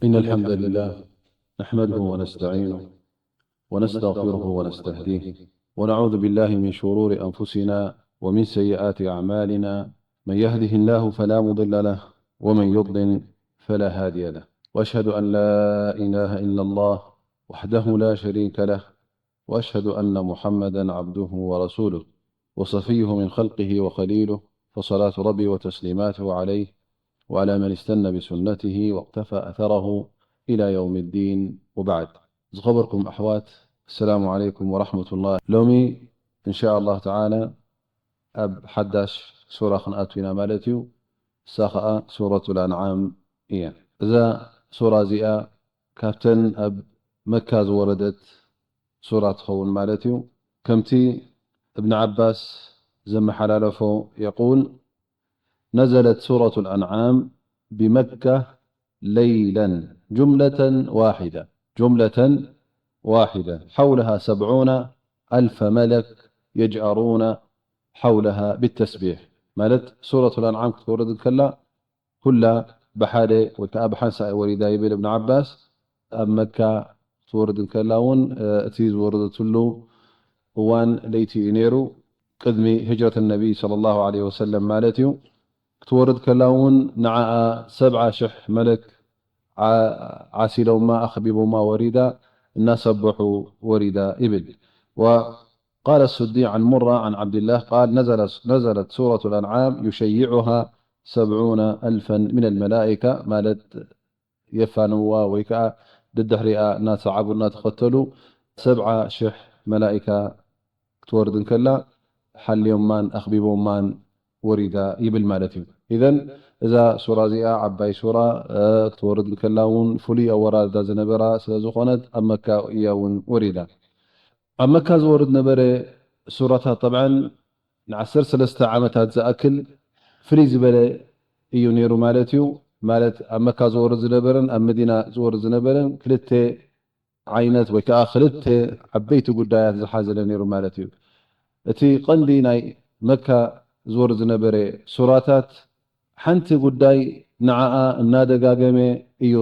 إن الحمد لله نحمده ونستعينه ونستغفره ونستهديه، ونعوذ بالله من شرور أنفسنا ومن سيئات أعمالنا. من يهده الله فلا مضل له، ومن يضلل فلا هادي له. وأشهد أن لا إله إلا الله وحده لا شريك له، وأشهد أن محمدا عبده ورسوله، وصفيه من خلقه وخليله، فصلاة ربي وتسليماته عليه وعلى من استن بسنته واقتفى أثره إلى يوم الدين، وبعد. ዝኸበርኩም ኣሕዋት፣ السلام عليكم ورحمة الله. ሎሚ إن شاء الله تعالى ኣብ ሓዳሽ ሱራ ክንኣቱ ኢና ማለት እዩ። እሳ ኸኣ ሱረቱል ኣንዓም እያ። እዛ ሱራ እዚኣ ካብተን ኣብ መካ ዝወረደት ሱራ ትኸውን ማለት እዩ። ከምቲ እብን ዓባስ ዘመሓላለፎ፣ يقول: نزلت سورة الأنعام بمكة ليلا جملة واحدة، جملة واحدة، حولها سبعون ألف ملك يجأرون حولها بالتسبيح. ማለት ሱረቱል ኣንዓም ክትወርድ እንከላ ኩላ ብሓደ ወይ ከዓ ብሓንሳእ ወሪዳ ይብል እብን ዓባስ። ኣብ መካ ክትወርድ እንከላ እውን፣ እ፣ እቲ ዝወረደትሉ እዋን ለይቲ እዩ ነይሩ፣ ቅድሚ ህጅረት ነቢ ሰለላሁ ዐለይሂ ወሰለም ማለት እዩ። ክትወርድ ከላ እውን ንዓኣ ሰብዓ ሽሕ መለክ ዓ-፣ ዓሲሎማ፣ ኣኽቢቦማ ወሪዳ፣ እናሰበሑ ወሪዳ ይብል። وقال السدي عن مرة عن عبد الله قال: نزل، نزلت سورة الأنعام يشيعها سبعون ألفا من الملائكة، ማለት የፋንዋ ወይ ከዓ ደድሕሪኣ እናሰዓቡ እናተኸተሉ ሰብዓ ሽሕ መላኢካ ክትወርድ እንከላ ሓልዮማን ኣኽቢቦማን ወሪዳ ይብል ማለት እዩ። ኢዘን እዛ ሱራ እዚኣ ዓባይ ሱራ፣ እ፣ ክትወርድ እንከላ እውን ፍሉይ ኣወራርዳ ዝነበራ ስለ ዝኾነት ኣብ መካ እያ እውን ወሪዳ። ኣብ መካ ዝወርድ ነበረ ሱራታት ጠብዓን ንዓሰርተ ሰለስተ ዓመታት ዝኣክል ፍልይ ዝበለ እዩ ነይሩ ማለት እዩ። ማለት ኣብ መካ ዝወርድ ዝነበረን ኣብ መዲና ዝወርድ ዝነበረን ክልተ ዓይነት ወይ ከዓ ክልተ ዓበይቲ ጉዳያት ዝሓዘለ ነይሩ ማለት እዩ። እቲ ቀንዲ ናይ መካ ዝወርድ ዝነበረ ሱራታት ሓንቲ ጉዳይ ንዓኣ እናደጋገመ እዩ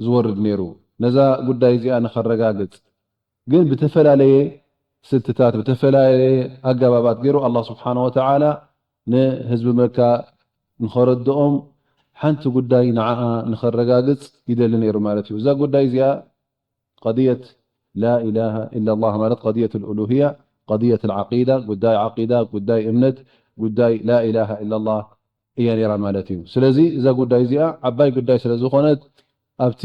ዝወርድ ነይሩ። ነዛ ጉዳይ እዚኣ ንኸረጋግጽ ግን ብተፈላለየ ስልትታት፣ ብተፈላለየ ኣገባባት ገይሩ ኣላህ ስብሓነ ወተዓላ ንህዝቢ መካ ንኸረድኦም ሓንቲ ጉዳይ ንዓኣ ንኸረጋግጽ ይደሊ ነይሩ ማለት እዩ። እዛ ጉዳይ እዚኣ ቀድየት ላኢላሃ ኢላላህ ማለት ቀድየት ልኡሉህያ፣ ቀድየት ልዓቂዳ፣ ጉዳይ ዓቂዳ፣ ጉዳይ እምነት፣ ጉዳይ ላኢላሃ ኢላላህ እያ ነይራ ማለት እዩ። ስለዚ እዛ ጉዳይ እዚኣ ዓባይ ጉዳይ ስለ ዝኾነት ኣብቲ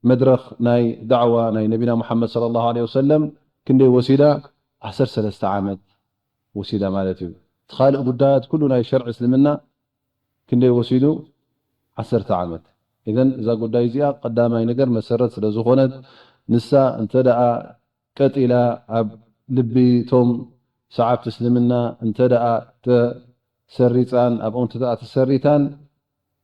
መድረኽ ናይ ዳዕዋ ናይ ነቢና ሙሓመድ ሰለላሁ ዐለይሂ ወሰለም ክንደይ ወሲዳ? ዓሰርተ ሰለስተ ዓመት ወሲዳ ማለት እዩ። እቲ ካልእ ጉዳያት ኩሉ ናይ ሸርዒ እስልምና ክንደይ ወሲዱ? ዓሰርተ ዓመት። ኢዘን እዛ ጉዳይ እዚኣ ቀዳማይ ነገር መሰረት ስለ ዝኾነት ንሳ እንተ ደኣ ቀጢላ ኣብ ልቢ እቶም ሰዓብቲ እስልምና እንተ ደኣ ተሰሪጻን ኣብኦም እንተ ደኣ ተሰሪታን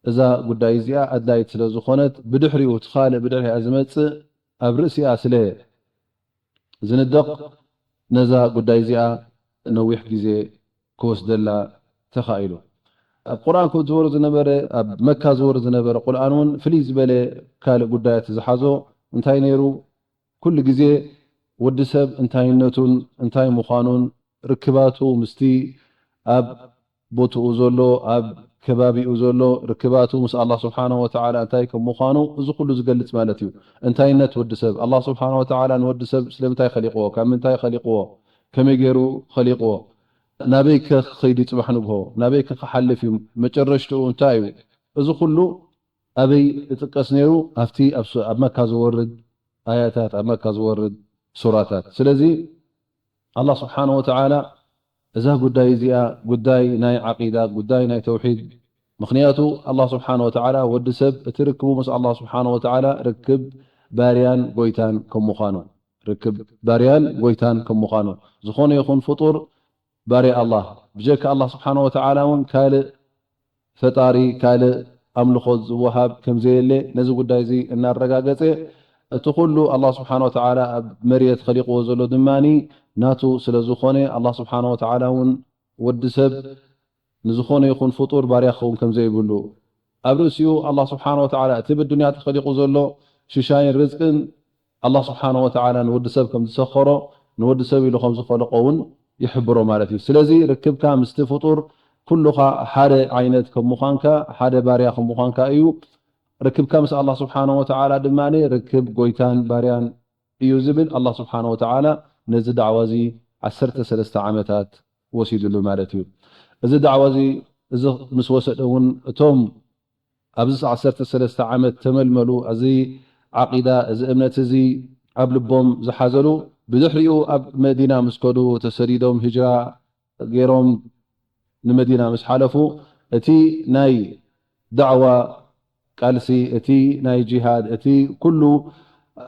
እዛ ጉዳይ እዚኣ ኣድላይት ስለ ዝኾነት ብድሕሪኡ እቲ ካልእ ብድሕሪኣ ዝመጽእ ኣብ ርእሲኣ ስለ ዝንደቕ ነዛ ጉዳይ እዚኣ ነዊሕ ግዜ ክወስደላ ተኻኢሉ። ኣብ ቁርኣን ክወ-፣ ዝወርድ ዝነበረ፣ ኣብ መካ ዝወርድ ዝነበረ ቁርኣን እውን ፍልይ ዝበለ ካልእ ጉዳያት ዝሓዞ እንታይ ነይሩ? ኩሉ ግዜ ወዲ ሰብ እንታይነቱን እንታይ ምዃኑን ርክባቱ ምስቲ ኣብ ቦትኡ ዘሎ፣ ኣብ ከባቢኡ ዘሎ ርክባቱ ምስ ኣላህ ስብሓነሁ ወተዓላ እንታይ ከም ምዃኑ እዚ ኩሉ ዝገልጽ ማለት እዩ። እንታይነት ወዲ ሰብ፣ ኣላህ ስብሓነሁ ወተዓላ ንወዲ ሰብ ስለምንታይ ኸሊቕዎ? ካብ ምንታይ ኸሊቕዎ? ከመይ ገይሩ ኸሊቕዎ? ናበይ ከ ክኸይድ እዩ ጽባሕ ንግሆ? ናበይ ከ ክሓልፍ እዩ? መጨረሽትኡ እንታይ እዩ? እዚ ኩሉ ኣበይ ይጥቀስ ነይሩ? ኣብቲ ኣብ ሱ-፣ ኣብ መካ ዝወርድ ኣያታት፣ ኣብ መካ ዝወርድ ሱራታት። ስለዚ ኣላህ ስብሓነሁ ወተዓላ እዛ ጉዳይ እዚኣ ጉዳይ ናይ ዓቂዳ፣ ጉዳይ ናይ ተውሒድ፣ ምኽንያቱ ኣላህ ስብሓነሁ ወተዓላ ወዲ ሰብ እቲ ርክቡ ምስ ኣላህ ስብሓነሁ ወተዓላ ርክብ ባርያን ጎይታን ከም ምዃኑ፣ ርክብ ባርያን ጎይታን ከም ምዃኑ፣ ዝኾነ ይኹን ፍጡር ባርያ ኣላህ፣ ብጀካ ኣላህ ስብሓነሁ ወተዓላ እውን ካልእ ፈጣሪ፣ ካልእ ኣምልኾት ዝወሃብ ከም ዘየለ ነዚ ጉዳይ እዚ እናረጋገጸ፣ እቲ ኩሉ ኣላህ ስብሓነሁ ወተዓላ ኣብ መሬት ኸሊቕዎ ዘሎ ድማ ናቱ ስለ ዝኾነ፣ ኣላህ ስብሓነሁ ወተዓላ እውን ወዲ ሰብ ንዝኾነ ይኹን ፍጡር ባርያ ክኸውን ከም ዘይብሉ፣ ኣብ ርእሲኡ ኣላህ ስብሓነ ወተዓላ እቲ ብዱንያ ተኸሊቑ ዘሎ ሽሻይን ርዝቅን ኣላህ ስብሓነ ወተዓላ ንወዲ ሰብ ከም ዝሰኸሮ፣ ንወዲ ሰብ ኢሉ ከም ዝኸለቆ እውን ይሕብሮ ማለት እዩ። ስለዚ ርክብካ ምስቲ ፍጡር ኩሉኻ ሓደ ዓይነት ከም ምዃንካ፣ ሓደ ባርያ ከም ምዃንካ እዩ። ርክብካ ምስ ኣላህ ስብሓነ ወተዓላ ድማ ርክብ ጎይታን ባርያን እዩ ዝብል ኣላህ ስብሓነ ወተዓላ ነዚ ዳዕዋ እዚ ዓሰርተ ሰለስተ ዓመታት ወሲድሉ ማለት እዩ። እዚ ዳዕዋ እዚ፣ እዚ ምስ ወሰደ እውን እቶም ኣብዚ ዓሰርተ ሰለስተ ዓመት ተመልመሉ፣ እዚ ዓቂዳ፣ እዚ እምነት እዚ ኣብ ልቦም ዝሓዘሉ፣ ብድሕሪኡ ኣብ መዲና ምስ ከዱ፣ ተሰዲዶም ሂጅራ ገይሮም ንመዲና ምስ ሓለፉ፣ እቲ ናይ ዳዕዋ ቃልሲ፣ እቲ ናይ ጂሃድ፣ እቲ ኩሉ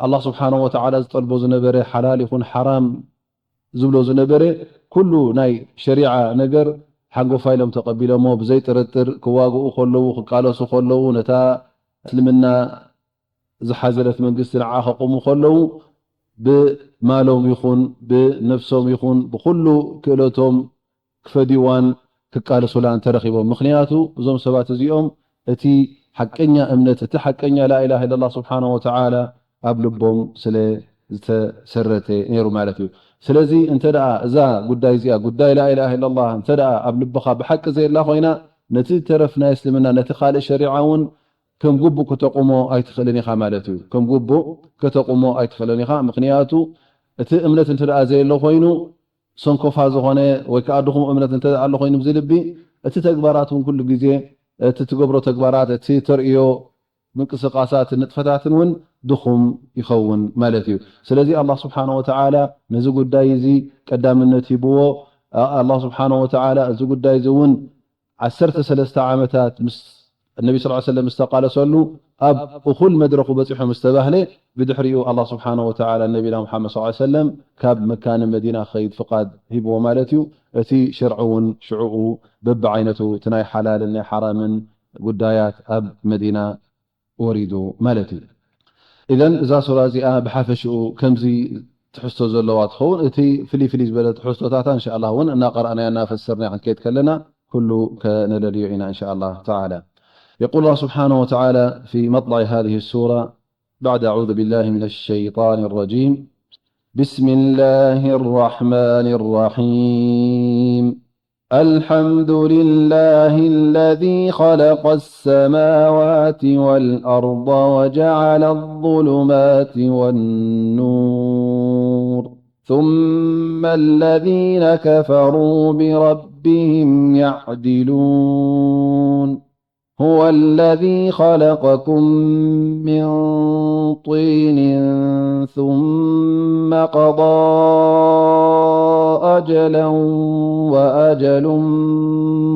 ኣላህ ስብሓነሁ ወተዓላ ዝጠልቦ ዝነበረ፣ ሓላል ይኹን ሓራም ዝብሎ ዝነበረ፣ ኩሉ ናይ ሸሪዓ ነገር ሓንጎፋ ኢሎም ተቐቢሎሞ፣ ብዘይ ጥርጥር ክዋግኡ ከለዉ፣ ክቃለሱ ከለዉ፣ ነታ እስልምና ዝሓዘለት መንግስቲ ንዓ ከቑሙ ከለዉ፣ ብማሎም ይኹን ብነፍሶም ይኹን ብኹሉ ክእለቶም ክፈድይዋን ክቃለሱላን ተረኺቦም። ምኽንያቱ እዞም ሰባት እዚኦም እቲ ሓቀኛ እምነት፣ እቲ ሓቀኛ ላኢላሃ ኢለላህ ስብሓነሁ ወተዓላ ኣብ ልቦም ስለ ዝተሰረተ ነይሩ ማለት እዩ። ስለዚ እንተ ደኣ እዛ ጉዳይ እዚኣ፣ ጉዳይ ላኢላሃ ኢለላህ እንተ ደኣ ኣብ ልብኻ ብሓቂ ዘየላ ኮይና፣ ነቲ ተረፍ ናይ እስልምና፣ ነቲ ካልእ ሸሪዓ እውን ከም ግቡእ ከተቑሞ ኣይትኽእልን ኢኻ ማለት እዩ። ከም ግቡእ ከተቑሞ ኣይትኽእልን ኢኻ። ምኽንያቱ እቲ እምነት እንተ ደኣ ዘየሎ ኮይኑ፣ ሰንኮፋ ዝኾነ ወይ ከኣ ድኹም እምነት እንተ ኣሎ ኮይኑ፣ ብዚ ልቢ እቲ ተግባራት እውን ኩሉ ግዜ፣ እቲ ትገብሮ ተግባራት፣ እቲ ተርእዮ ምንቅስቃሳት፣ ንጥፈታትን እውን ድኹም ይኸውን ማለት እዩ። ስለዚ ኣላህ ስብሓነሁ ወተዓላ ነዚ ጉዳይ እዚ ቀዳምነት ሂብዎ። ኣ-፣ ኣላህ ስብሓነሁ ወተዓላ እዚ ጉዳይ እዚ እውን ዓሰርተ ሰለስተ ዓመታት ምስ ነቢ ሰለላሁ ዐለይሂ ወሰለም ምስ ተቃለሰሉ፣ ኣብ እኹል መድረኹ በጺሑ ምስ ተባህለ፣ ብድሕሪኡ ኣላህ ስብሓነሁ ወተዓላ ነቢና ሙሓመድ ሰለላሁ ዐለይሂ ወሰለም ካብ መካ ንመዲና ክኸይድ ፍቃድ ሂብዎ ማለት እዩ። እቲ ሸርዒ እውን ሽዑኡ በብዓይነቱ፣ እቲ ናይ ሓላልን ናይ ሓራምን ጉዳያት ኣብ መዲና ወሪዱ ማለት እዩ። ኢዘን እዛ ሱራ እዚኣ ብሓፈሽኡ ከምዚ ትሕዝቶ ዘለዋ ትኸውን። እቲ ፍልይ ፍልይ ዝበለ ትሕዝቶታታ እንሻኣላህ እውን እናቐራእናያ እናፈሰርናያ ክንከይድ ከለና ኩሉ ከነለልዮ ኢና እንሻኣላህ ተዓላ። يقول الله سبحانه وتعالى في مطلع هذه السورة بعد أعوذ بالله من الشيطان الرجيم. بسم الله الرحمن الرحيم. الحمد لله الذي خلق السماوات والأرض وجعل الظلمات والنور، ثم الذين كفروا بربهم يعدلون. هو الذي خلقكم من طين ثم قضى أجلا وأجل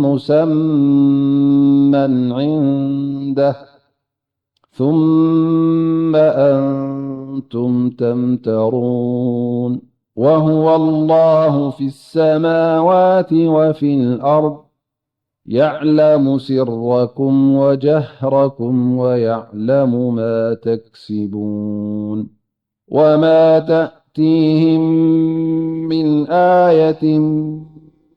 مسمى عنده، ثم أنتم تمترون. وهو الله في السماوات وفي الأرض، يعلم سركم وجهركم ويعلم ما تكسبون. وما تأتيهم من آية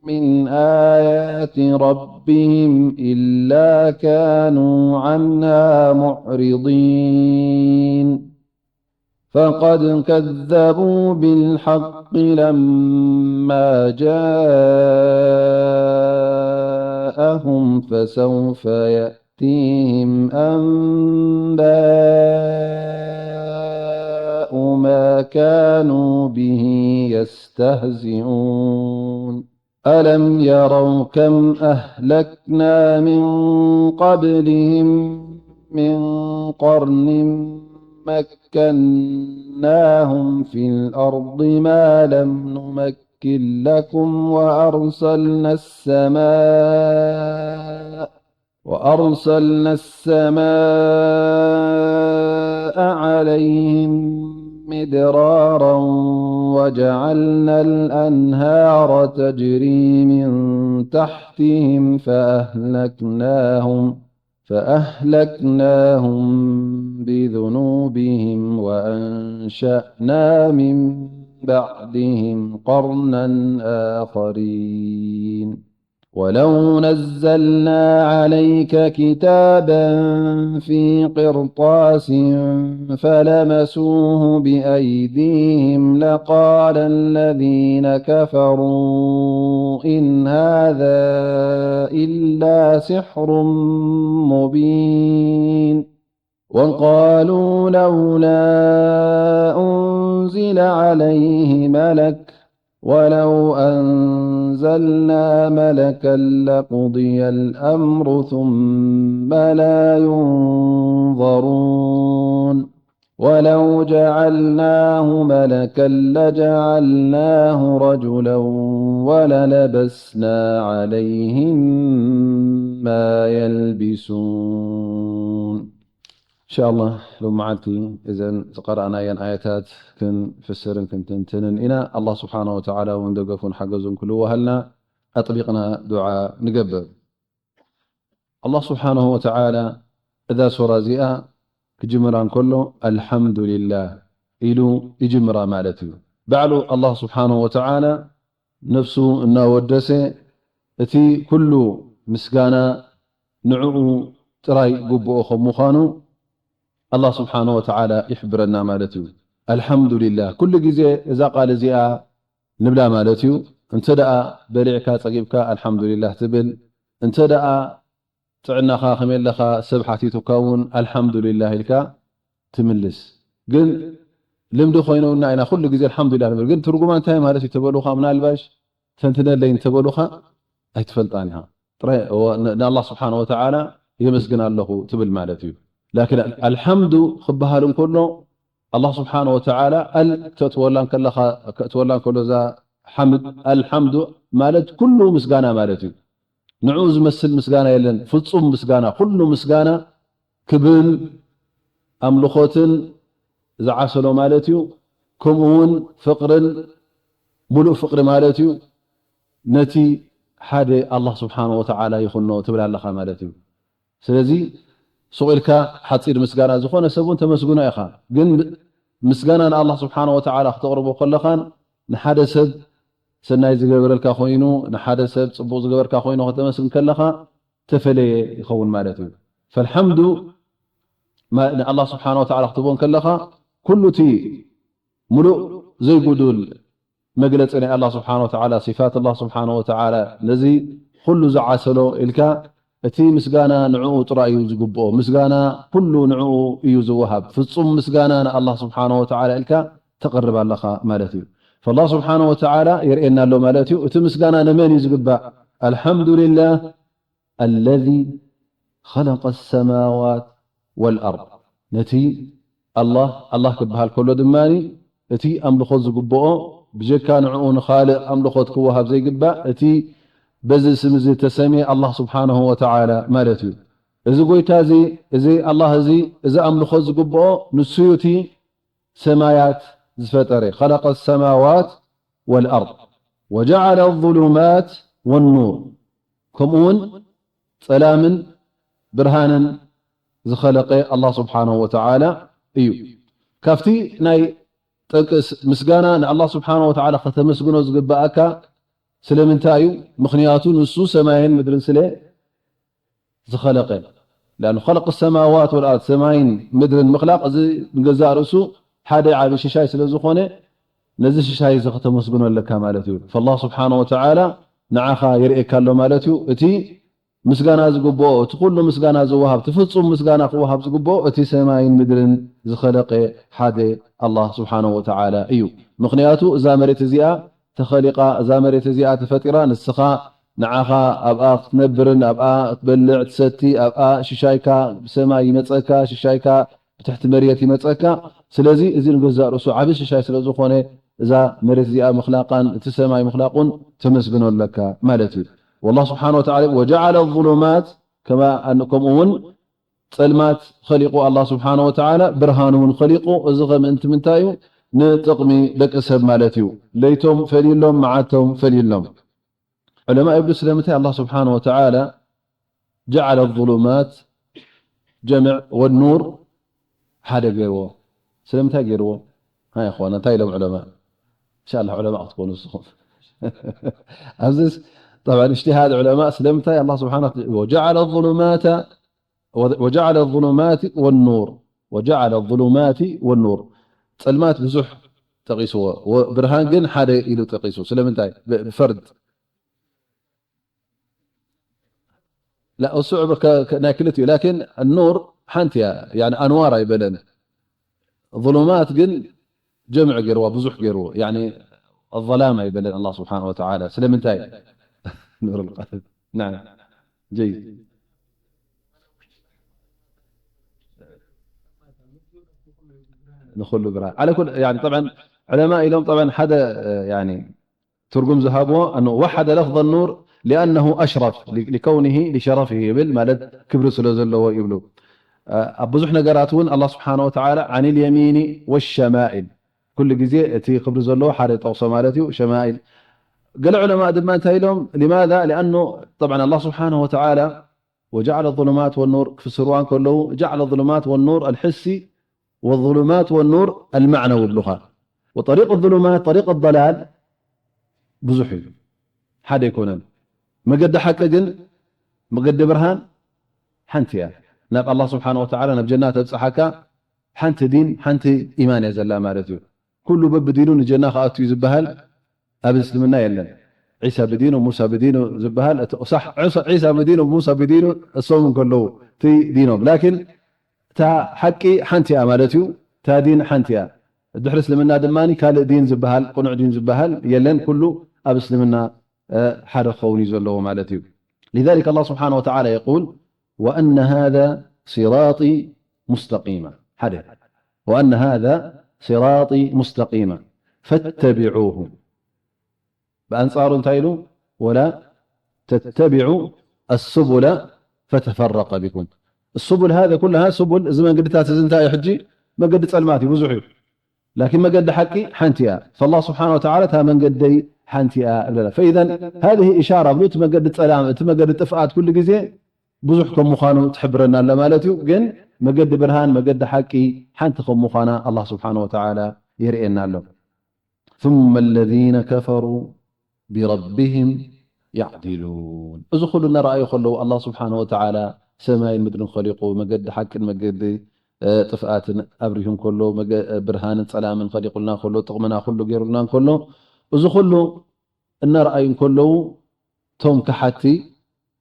من آيات ربهم إلا كانوا عنها معرضين. فقد كذبوا بالحق لما جاءهم، فسوف يأتيهم أنباء ما كانوا به يستهزئون. ألم يروا كم أهلكنا من قبلهم من قرن مكناهم في الأرض ما لم نمكن لكم وأرسلنا السماء وأرسلنا السماء عليهم مدرارا وجعلنا الأنهار تجري من تحتهم فأهلكناهم، فأهلكناهم بذنوبهم وأنشأنا من بعدهم قرنا آخرين. ولو نزلنا عليك كتابا في قرطاس فلمسوه بأيديهم لقال الذين كفروا إن هذا إلا سحر مبين. وقالوا لولا أنزل عليه ملك ولو أنزلنا ملكا لقضي الأمر ثم لا ينظرون ولو جعلناه ملكا لجعلناه رجلا وللبسنا عليهم ما يلبسون. እንሻኣላህ፣ ሎም መዓልቲ እዘን ዝቐረኣናየን ኣያታት ክንፍስርን ክንትንትንን ኢና። ኣላህ ስብሓነ ወተዓላ እውን ደገፉን ሓገዙን ክልወሃልና ኣጥቢቕና ዱዓ ንገብር። ኣላህ ስብሓነሁ ወተዓላ እዛ ሱራ እዚኣ ክጅምራ እንከሎ፣ ኣልሓምዱሊላህ ኢሉ ይጅምራ ማለት እዩ። ባዕሉ ኣላህ ስብሓነሁ ወተዓላ ነፍሱ እናወደሰ፣ እቲ ኩሉ ምስጋና ንዕኡ ጥራይ ግብኦ ከም ምዃኑ ኣላህ ስብሓነ ወተዓላ ይሕብረና ማለት እዩ። ኣልሓምዱሊላህ፣ ኩሉ ግዜ እዛ ቃል እዚኣ ንብላ ማለት እዩ። እንተ ደኣ በሊዕካ ጸጊብካ ኣልሓምዱሊላህ ትብል፣ እንተ ደኣ ጥዕናኻ ከመይ ኣለኻ ሰብ ሓቲቱካ እውን ኣልሓምዱሊላህ ኢልካ ትምልስ። ግን ልምዲ ኮይኑና ኢና ኩሉ ግዜ ኣልሓምዱሊላህ ንብል። ግን ትርጉማ እንታይ ማለት እዩ ተበሉኻ፣ ምናልባሽ ተንትነለይ እንተበሉኻ ኣይትፈልጣን ኢኻ። ጥራይ ን-፣ ንኣላህ ስብሓነ ወተዓላ የመስግን ኣለኹ ትብል ማለት እዩ። ላኪን ኣልሓምዱ ክበሃል እንከሎ ኣላህ ስብሓነ ወተዓላ ኣል ክተእትወላ እንከለኻ፣ ከእትወላ እንከሎ እዛ ሓምድ፣ ኣልሓምዱ ማለት ኩሉ ምስጋና ማለት እዩ። ንዕኡ ዝመስል ምስጋና የለን። ፍጹም ምስጋና፣ ኩሉ ምስጋና ክብርን ኣምልኾትን ዝዓሰሎ ማለት እዩ። ከምኡ እውን ፍቕርን፣ ሙሉእ ፍቕሪ ማለት እዩ። ነቲ ሓደ ኣላህ ስብሓነ ወተዓላ ይኹኖ ትብል ኣለኻ ማለት እዩ። ስለዚ ሱቕ ኢልካ ሓጺር ምስጋና ዝኾነ ሰብ እውን ተመስግኖ ኢኻ። ግን ምስጋና ንኣላህ ስብሓነ ወተዓላ ክተቕርቦ ከለኻን ንሓደ ሰብ ሰናይ ዝገበረልካ ኮይኑ፣ ንሓደ ሰብ ጽቡቕ ዝገበርካ ኮይኑ ከተመስግን ከለኻ ተፈለየ ይኸውን ማለት እዩ። ፈልሓምዱ ማ-፣ ንኣላህ ስብሓነ ወተዓላ ክትቦ ከለኻ ኩሉ እቲ ሙሉእ ዘይጉዱል መግለጺ ናይ ኣላህ ስብሓነ ወተዓላ፣ ሲፋት ኣላህ ስብሓነ ወተዓላ፣ ነዚ ኩሉ ዝዓሰሎ ኢልካ እቲ ምስጋና ንዕኡ ጥራይ እዩ ዝግብኦ። ምስጋና ኩሉ ንዕኡ እዩ ዝወሃብ። ፍጹም ምስጋና ንኣላህ ስብሓነ ወተዓላ ኢልካ ተቕርብ ኣለኻ ማለት እዩ። ፈላህ ስብሓነ ወተዓላ የርእየና ኣሎ ማለት እዩ። እቲ ምስጋና ንመን እዩ ዝግባእ? ኣልሓምዱሊላህ ኣለዚ ኸለቀ ሰማዋት ወልኣርድ። ነቲ ኣላህ፣ ኣላህ ክበሃል ከሎ ድማ እቲ ኣምልኾት ዝግብኦ፣ ብጀካ ንዕኡ ንኻልእ ኣምልኾት ክወሃብ ዘይግባእ፣ እቲ በዚ ስም እዚ ተሰምየ ኣላህ ስብሓነሁ ወተዓላ ማለት እዩ። እዚ ጎይታ እዚ፣ እዚ ኣላህ እዚ፣ እዚ ኣምልኾት ዝግብኦ ንሱ እዩ፣ እቲ ሰማያት ዝፈጠረ። ኸለቀ ሰማዋት ወልኣርድ ወጀዓለ ዙሉማት ወኑር። ከምኡ እውን ጸላምን ብርሃንን ዝኸለቀ ኣላህ ስብሓነሁ ወተዓላ እዩ። ካብቲ ናይ ጠንቂ ስ-፣ ምስጋና ንኣላህ ስብሓነሁ ወተዓላ ከተመስግኖ ዝግብኣካ ስለምንታይ እዩ? ምኽንያቱ ንሱ ሰማይን ምድርን ስለ ዝኸለቀ። ለኣኑ ኸለቅ ሰማዋት ወልኣርድ፣ ሰማይን ምድርን ምኽላቕ፣ እዚ ንገዛእ ርእሱ ሓደ ዓቢ ሽሻይ ስለ ዝኾነ፣ ነዚ ሽሻይ እዚ ከተመስግኖ ኣለካ ማለት እዩ። ፈላህ ስብሓነ ወተዓላ ንዓኻ የርእየካ ኣሎ ማለት እዩ። እቲ ምስጋና ዝግብኦ፣ እቲ ኩሉ ምስጋና ዝወሃብ፣ እቲ ፍጹም ምስጋና ክወሃብ ዝግብኦ፣ እቲ ሰማይን ምድርን ዝኸለቀ ሓደ ኣላህ ስብሓነሁ ወተዓላ እዩ። ምኽንያቱ እዛ መሬት እዚኣ ተኸሊቓ፣ እዛ መሬት እዚኣ ተፈጢራ፣ ንስኻ ንዓኻ ኣብኣ ክትነብርን ኣብኣ ክትበልዕ ትሰቲ፣ ኣብኣ ሽሻይካ ብሰማይ ይመጸካ፣ ሽሻይካ ብትሕቲ መሬት ይመጸካ። ስለዚ እዚ ንገዛእ ርእሱ ዓቢ ሽሻይ ስለ ዝኾነ፣ እዛ መሬት እዚኣ ምኽላቓን እቲ ሰማይ ምኽላቑን ተመስግኖ ኣለካ ማለት እዩ። ወላህ ስብሓነ ወተዓላ፣ "ወጀዓለ ዙሉማት ከማ ኣን-", ከምኡ እውን ጸልማት ኸሊቑ ኣላህ ስብሓነ ወተዓላ፣ ብርሃን እውን ኸሊቑ። እዚ ኸ ምእንቲ ምንታይ እዩ? ንጥቕሚ ደቂ ሰብ ማለት እዩ። ለይቶም ፈልዩሎም፣ መዓልቶም ፈልዩሎም። ዑለማ ይብሉ፣ ስለምንታይ ኣላህ ስብሓነ ወተዓላ ጀዓለ ዙሉማት ጀምዕ ወኑር ሓደ ገይርዎ? ስለምንታይ ገይርዎ? ሃይ፣ ኣኽዋና፣ እንታይ ኢሎም ዑለማ? እንሻላ ዑለማ ክትኮኑ ንስኹም። ኣብዚስ طبعا اجتهاد علماء ስለምንታይ ኣላህ ስብሓነ ወተዓላ ወጀዐለ ዙሉማተ ወጀዐለ ዙሉማት ወኑር ወጀዐለ ዙሉማት ወኑር ጸልማት ብዙሕ ጠቂስዎ ብርሃን ግን ሓደ ኢሉ ጠቂሱ ስለምንታይ ብፈርድ لا እሱ ናይ ክልቲኡ ላኪን ኑር ሓንቲ እያ ኣንዋር ኣይበለን ظلمات ግን ጀምዕ ገይርዋ ብዙሕ ገይርዎ الظلام ኣይበለን ኣላህ ስብሓን ወተዓላ ስለምንታይ ኑር ልቀልብ ጀይድ ንኩሉ ብርሃን على كل يعني طبعا علماء ኢሎም طبعا ሓደ ትርጉም ዝሃብዎ أنه وحد لفظ النور لأنه أشرف لكونه لشرفه ይብል ማለት ክብሪ ስለ ዘለዎ ይብሉ ኣብ ብዙሕ ነገራት እውን ኣላህ ስብሓን ወተዓላ عن اليمين والشمائل ኩሉ ግዜ እቲ ክብሪ ዘለዎ ሓደ ጠቕሶ ማለት እዩ ሸማኢል ገለ ዑለማء ድማ እንታይ ኢሎም لماذا لأنه طبعا الله سبحانه وتعالى وجعل الظلمات والنور ክፍስርዋ ከለዉ جعل الظلمات والنور الحسي والظلمات والنور المعنوي ይብሉኻ وطريق الظلمات طريق الضلال ብዙሕ እዩ ሓደ ኣይኮነን መገዲ ሓቂ ግን መገዲ ብርሃን ሓንቲ እያ ናብ ኣላህ ስብሓን ወተዓላ ናብ ጀና ተብፅሓካ ሓንቲ ዲን ሓንቲ ኢማን እያ ዘላ ማለት እዩ ኩሉ በብዲኑ ንጀና ክኣቱ እዩ ዝበሃል ኣብ እስልምና የለን ዒሳ ብዲኑ ሙሳ ብዲኑ ዝበሃል ዒሳ ብዲኑ ሙሳ ብዲኑ እሶም እንከለዉ እቲ ዲኖም ላኪን እታ ሓቂ ሓንቲ እያ ማለት እዩ እታ ዲን ሓንቲ እያ ድሕሪ እስልምና ድማ ካልእ ዲን ዝበሃል ቅኑዕ ዲን ዝበሃል የለን ኩሉ ኣብ እስልምና ሓደ ክኸውን እዩ ዘለዎ ማለት እዩ لذلك الله سبحانه وتعالى يقول وأن هذا صراطي مستقيما ሓደ وأن هذا صراطي مستقيما فاتبعوه ብኣንጻሩ እንታይ ኢሉ ولا تتبعوا السبل فتفرق بكم السبل هذا كلها سبل እዚ መንገድታት እዚ እንታይ እዩ ሕጂ መገዲ ጸልማት እዩ ብዙሕ እዩ ላኪን መገዲ ሓቂ ሓንቲ እያ فالله سبحانه وتعالى እታ መንገደይ ሓንቲ እያ እብለና فإذا هذه إشارة ብሉ እቲ መገዲ ጸላም እቲ መገዲ ጥፍኣት ኩሉ ግዜ ብዙሕ ከም ምዃኑ ትሕብረና ኣለ ማለት እዩ ግን መገዲ ብርሃን መገዲ ሓቂ ሓንቲ ከም ምዃና ኣላህ ስብሓን ወተዓላ የርእየና ኣሎ ثم الذين كفروا بربهم يعدلون እዚ ኩሉ እናረኣዩ ከለዉ ኣላህ ስብሓን ወተዓላ ሰማይን ምድርን ኸሊቁ መገዲ ሓቅን መገዲ ጥፍኣትን ኣብሪሁ እንከሎ ብርሃንን ጸላምን ኸሊቁልና ከሎ ጥቕምና ኩሉ ገይሩልና እንከሎ እዚ ኩሉ እናረኣዩ እንከለዉ ቶም ከሓቲ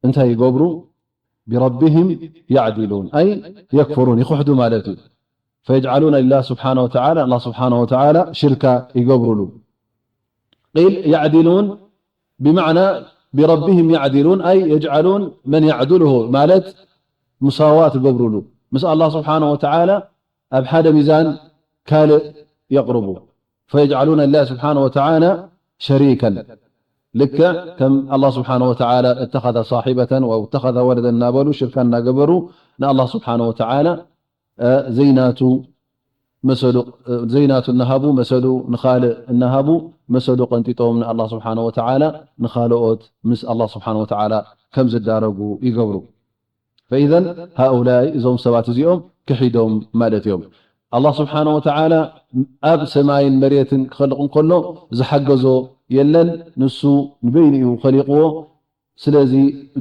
እንታይ ይገብሩ بربهم يعدلون أي يكفرون ይኽሕዱ ማለት እዩ فيجعلون لله سبحانه وتعالى الله سبحانه وتعالى ሽርካ ይገብሩሉ قيل يعدلون بمعنى بربهم يعدلون أي يجعلون من يعدله ማለት مساواة ይገብሩሉ ምስ الله سبحانه وتعالى ኣብ ሓደ ሚዛን ካልእ የቕርቡ فيجعلون لله سبحانه وتعالى شريكا ልክዕ ከም الله سبحانه وتعالى اتخذ صاحبة أو اتخذ ولدا እናበሉ ሽርካ እናገበሩ ንالله سبحانه وتعالى ዘይናቱ መሰሉ ዘይናቱ እናሃቡ መሰሉ ንኻልእ እናሃቡ መሰሉ ቀንጢጦም ንالله سبحانه وتعالى ንኻልኦት ምስ الله سبحانه وتعالى ከም ዝዳረጉ ይገብሩ فإذا هؤلاء እዞም ሰባት እዚኦም ክሒዶም ማለት እዮም الله سبحانه وتعالى ኣብ ሰማይን መሬትን ክኸልቕ እንከሎ ዝሓገዞ የለን ንሱ ንበይኑ እዩ ኸሊቕዎ ስለዚ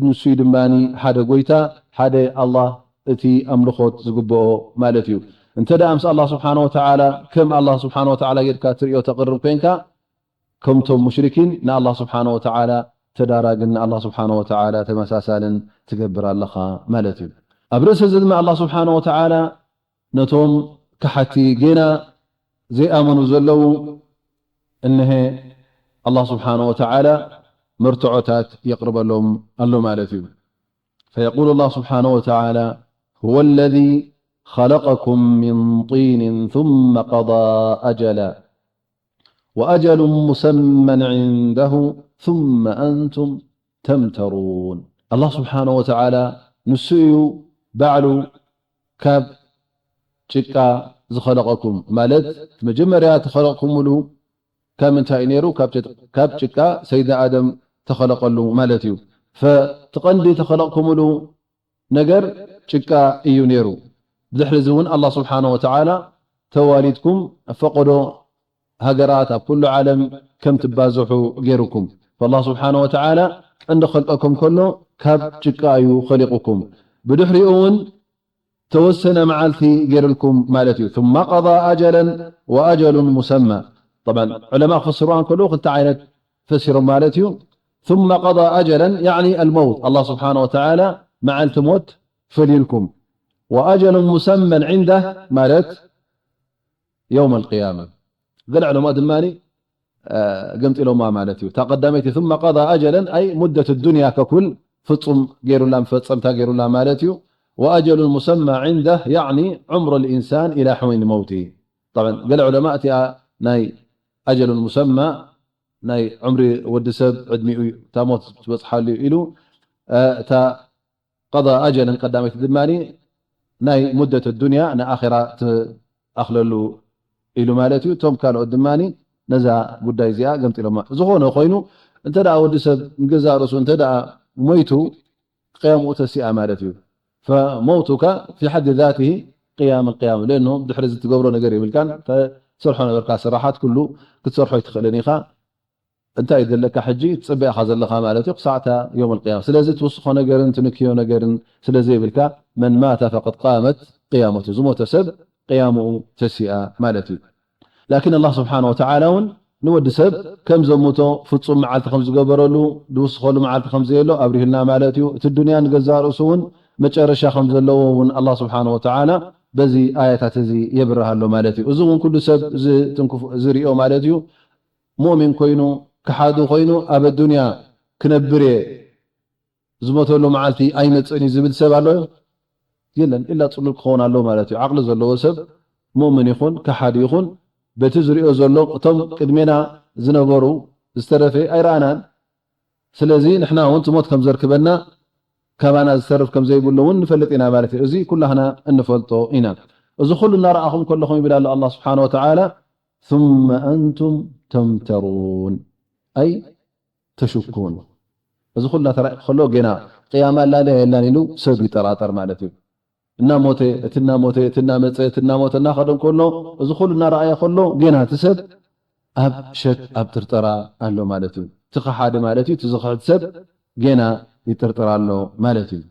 ንሱ እዩ ድማ ሓደ ጎይታ ሓደ ኣላህ እቲ ኣምልኾት ዝግብኦ ማለት እዩ እንተ ደኣ ምስ ኣላህ ስብሓን ወተዓላ ከም ኣላህ ስብሓን ወተዓላ ጌርካ ትርእዮ ተቕርብ ኮይንካ ከምቶም ሙሽሪኪን ንኣላህ ስብሓን ወተዓላ ተዳራግን ንኣላህ ስብሓን ወተዓላ ተመሳሳልን ትገብር ኣለኻ ማለት እዩ ኣብ ርእሲ እዚ ድማ ኣላህ ስብሓን ወተዓላ ነቶም ከሓቲ ጌና ዘይኣመኑ ዘለዉ እንሀ ኣላህ ስብሓን ወተዓላ መርትዖታት የቕርበሎም ኣሎ ማለት እዩ فيقول الله سبحانه وتعالى هو الذي خلقكم من طين ثم قضى أجلا وأجل مسمى عنده ثم أنتم تمترون الله سبحانه وتعالى ንሱ እዩ ባዕሉ ካብ ጭቃ ዝኸለቐኩም ማለት መጀመርያ ተኸለቕኩምሉ ካብ ምንታይ እዩ ነይሩ ካብ ጭቃ ሰይድና ኣደም ተኸለቐሉ ማለት እዩ ፈትቐንዲ ተኸለቕኩምሉ ነገር ጭቃ እዩ ነይሩ ብድሕሪ እዚ እውን ኣላ ስብሓን ወተዓላ ተዋሊድኩም ፈቀዶ ሃገራት ኣብ ኩሉ ዓለም ከም ትባዝሑ ገይሩኩም ኣላ ስብሓን ወተዓላ እንድኸልቀኩም ከሎ ካብ ጭቃ እዩ ኸሊቑኩም። ብድሕሪኡ እውን ተወሰነ መዓልቲ ገይሩልኩም ማለት እዩ። ثم قضى أجلا وأجل مسمى. طبعا ዑለማ ክፈስሩዋ እንከለዉ ክልተ ዓይነት ፈሲሮም ማለት እዩ። ثم قضى أجلا يعني الموت. ኣላህ ስብሓነ ወተዓላ መዓልቲ ሞት ፈልዩልኩም። وأجل مسمى عنده ማለት የውመል ቅያማ። ገለ ዕለማእ ድማ ገምጢሎማ ማለት እዩ። እታ ቀዳመይቲ ثم قضى أجلا أي مدة الدنيا ككل ፍጹም ገይሩላ፣ መፈጸምታ ገይሩላ ማለት እዩ። وأجل مسمى عنده يعني عمر الإنسان إلى حين موته. طبعا ገለ ዑለማእ እቲኣ ናይ أجل مسمى ናይ ዑምሪ ወዲ ሰብ ዕድሚኡ እዩ፣ እታ ሞት ትበጽሓሉ እዩ ኢሉ፣ እ፣ እታ قضى أجلا ቀዳመይቲ ድማ ናይ ሙደት ዱንያ ንኣኼራ ትኣኽለሉ ኢሉ ማለት እዩ። እቶም ካልኦት ድማ ነዛ ጉዳይ እዚኣ ገምጢሎማ። ዝኾነ ኮይኑ እንተ ደኣ ወዲ ሰብ ንገዛእ ርእሱ እንተ ደኣ ሞይቱ ቅያምኡ ተሲኣ ማለት እዩ። فموتك في حد ذاته قيام قيام لأنه ድሕሪ እዚ ትገብሮ ነገር የብልካን። ትሰርሖ ነበርካ ስራሓት ኩሉ ክትሰርሖ ኣይትኽእልን ኢኻ። እንታይ እዩ ዘለካ ሕጂ? ትጽበ ኢኻ ዘለኻ ማለት እዩ፣ ክሳዕታ ዮም ኣልቅያማ። ስለዚ ትውስኾ ነገርን ትንክዮ ነገርን ስለ ዘይብልካ፣ መን ማተ ፈቀድ ቃመት ቅያመቱ፣ ዝሞተ ሰብ ቅያምኡ ተሲኣ ማለት እዩ። ላኪን ኣላህ ስብሓነ ወተዓላ እውን ንወዲ ሰብ ከም ዘሙቶ፣ ፍጹም መዓልቲ ከም ዝገበረሉ፣ ዝውስኸሉ መዓልቲ ከም ዘየሎ ኣብሪሁልና ማለት እዩ። እቲ ዱንያ ንገዛእ ርእሱ እውን መጨረሻ ከም ዘለዎ እውን ኣላህ ስብሓነ ወተዓላ በዚ ኣያታት እዚ የብርህ ኣሎ ማለት እዩ። እዚ እውን ኩሉ ሰብ ዝትንክፎ፣ ዝሪኦ ማለት እዩ። ሙእሚን ኮይኑ፣ ከሓዲ ኮይኑ፣ ኣብ ኣዱንያ ክነብር እየ፣ ዝሞተሉ መዓልቲ ኣይመጽእን እዩ ዝብል ሰብ ኣሎ? የለን። ኢላ ጽሉል ክኸውን ኣለዎ ማለት እዩ። ዓቕሊ ዘለዎ ሰብ፣ ሙእምን ይኹን፣ ከሓዲ ይኹን፣ በቲ ዝሪኦ ዘሎ፣ እቶም ቅድሜና ዝነበሩ፣ ዝተረፈ ኣይረኣናን። ስለዚ ንሕና እውን እቲ ሞት ከም ዘርክበና፣ ካባና ዝተርፍ ከም ዘይብሉ እውን ንፈልጥ ኢና ማለት እዩ። እዚ ኩላህና እንፈልጦ ኢና። እዚ ኩሉ እናረኣኹም ከለኹም ይብል ኣሎ ኣላህ ስብሓነ ወተዓላ፣ ثم أنتم تمترون، أي تشكون። እዚ ኩሉ እናተራእየ ከሎ ገና ቅያማ ኣላ ዶ የላን ኢሉ ሰብ ይጠራጠር ማለት እዩ። እናሞተ፣ እቲ እናሞተ፣ እቲ እናመጸ፣ እቲ እናሞተ እናኸደ እንከሎ፣ እዚ ኩሉ እናረኣየ ከሎ ገና እቲ ሰብ ኣብ ሸክ፣ ኣብ ጥርጠራ ኣሎ ማለት እዩ። እቲ ከሓዲ ማለት እዩ፣ እቲ ዝኽሕድ ሰብ ገና ይጥርጥር ኣሎ ማለት እዩ።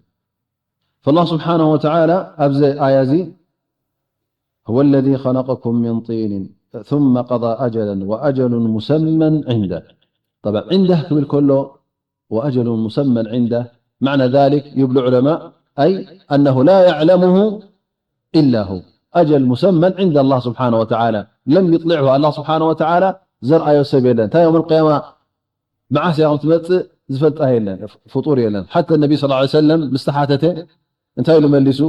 فالله سبحانه وتعالى ኣብዚ ኣያ እዚ هو الذي خلقكم من طين ثم قضى أجلا وأجل مسمى عنده. طبعا عنده ክብል ከሎ وأجل مسمى عنده معنى ذلك ይብሉ ዑለማእ أي أنه لا يعلمه إلا هو. أجل مسمى عند الله سبحانه وتعالى لم يطلعه. ኣላህ ስብሓነ ወተዓላ ዘርኣዮ ሰብ የለን። እንታይ ዮም ኣልቅያማ መዓስ እያ ከም ትመጽእ ዝፈልጣ የለን፣ ፍጡር የለን። ሓተ ነቢ ሰለላሁ ዐለይሂ ወሰለም ምስ ተሓተተ እንታይ ኢሉ መሊሱ?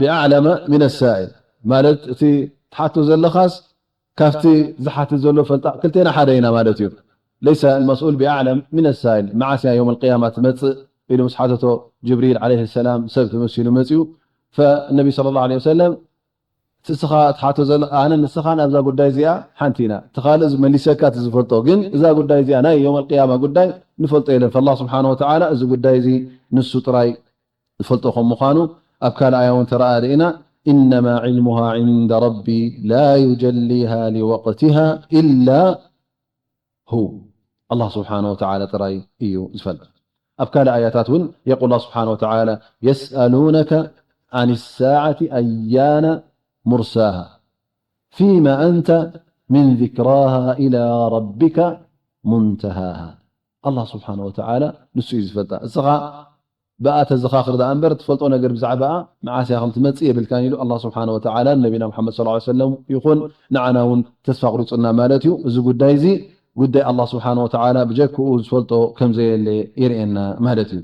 ብኣዕለመ ሚነ ሳኢል፣ ማለት እቲ ትሓቶ ዘለኻስ ካብቲ ዝሓትት ዘሎ ፈልጣ ክልቴና ሓደ ኢና ማለት እዩ። ለይሰ ኣልመስኡል ብኣዕለም ሚነ ሳኢል። መዓስ እያ የውም ኣልቅያማ ትመጽእ ኢሉ ምስ ሓተቶ ጅብሪል ዓለይሂ ሰላም ሰብ ተመሲሉ መጺኡ። ፈነቢ ሰለላሁ ዐለይሂ ወሰለም እቲ እስኻ ትሓቶ ዘለ-፣ ኣነ ንስኻን ኣብዛ ጉዳይ እዚኣ ሓንቲ ኢና። እቲ ካልእ መሊሰካ እቲ ዝፈልጦ፣ ግን እዛ ጉዳይ እዚኣ ናይ የውም ኣልቅያማ ጉዳይ ንፈልጦ የለን። ፈላህ ስብሓነ ወተዓላ እዚ ጉዳይ እዚ ንሱ ጥራይ ዝፈልጦ ከም ምዃኑ ኣብ ካልእ ኣያ እውን ተረኣ ርኢና፣ إنما علمها عند ربي لا يجليها لوقتها إلا هو. ኣላህ ስብሓነ ወተዓላ ጥራይ እዩ ዝፈልጥ። ኣብ ካልእ ኣያታት እውን የቁል ኣላህ ስብሓነ ወተዓላ፣ يسألونك عن الساعة أيان مرساها فيم أنت من ذكراها إلى ربك منتهاها። ኣላህ ስብሓነ ወተዓላ ንሱ እዩ ዝፈልጣ። እስኻ ብኣ ተዘኻኽር ደኣ እምበር፣ ትፈልጦ ነገር ብዛዕባኣ መዓስ እያ ከም ትመጽእ የብልካን ኢሉ ኣላህ ስብሓነ ወተዓላ ንነቢና ሙሓመድ ሰለላሁ ዐለይሂ ወሰለም ይኹን ንዓና እውን ተስፋ ኣቑሪጹና ማለት እዩ። እዚ ጉዳይ እዚ ጉዳይ ኣላህ ስብሓነ ወተዓላ ብጀክኡ ዝፈልጦ ከም ዘየለ የርእየና ማለት እዩ።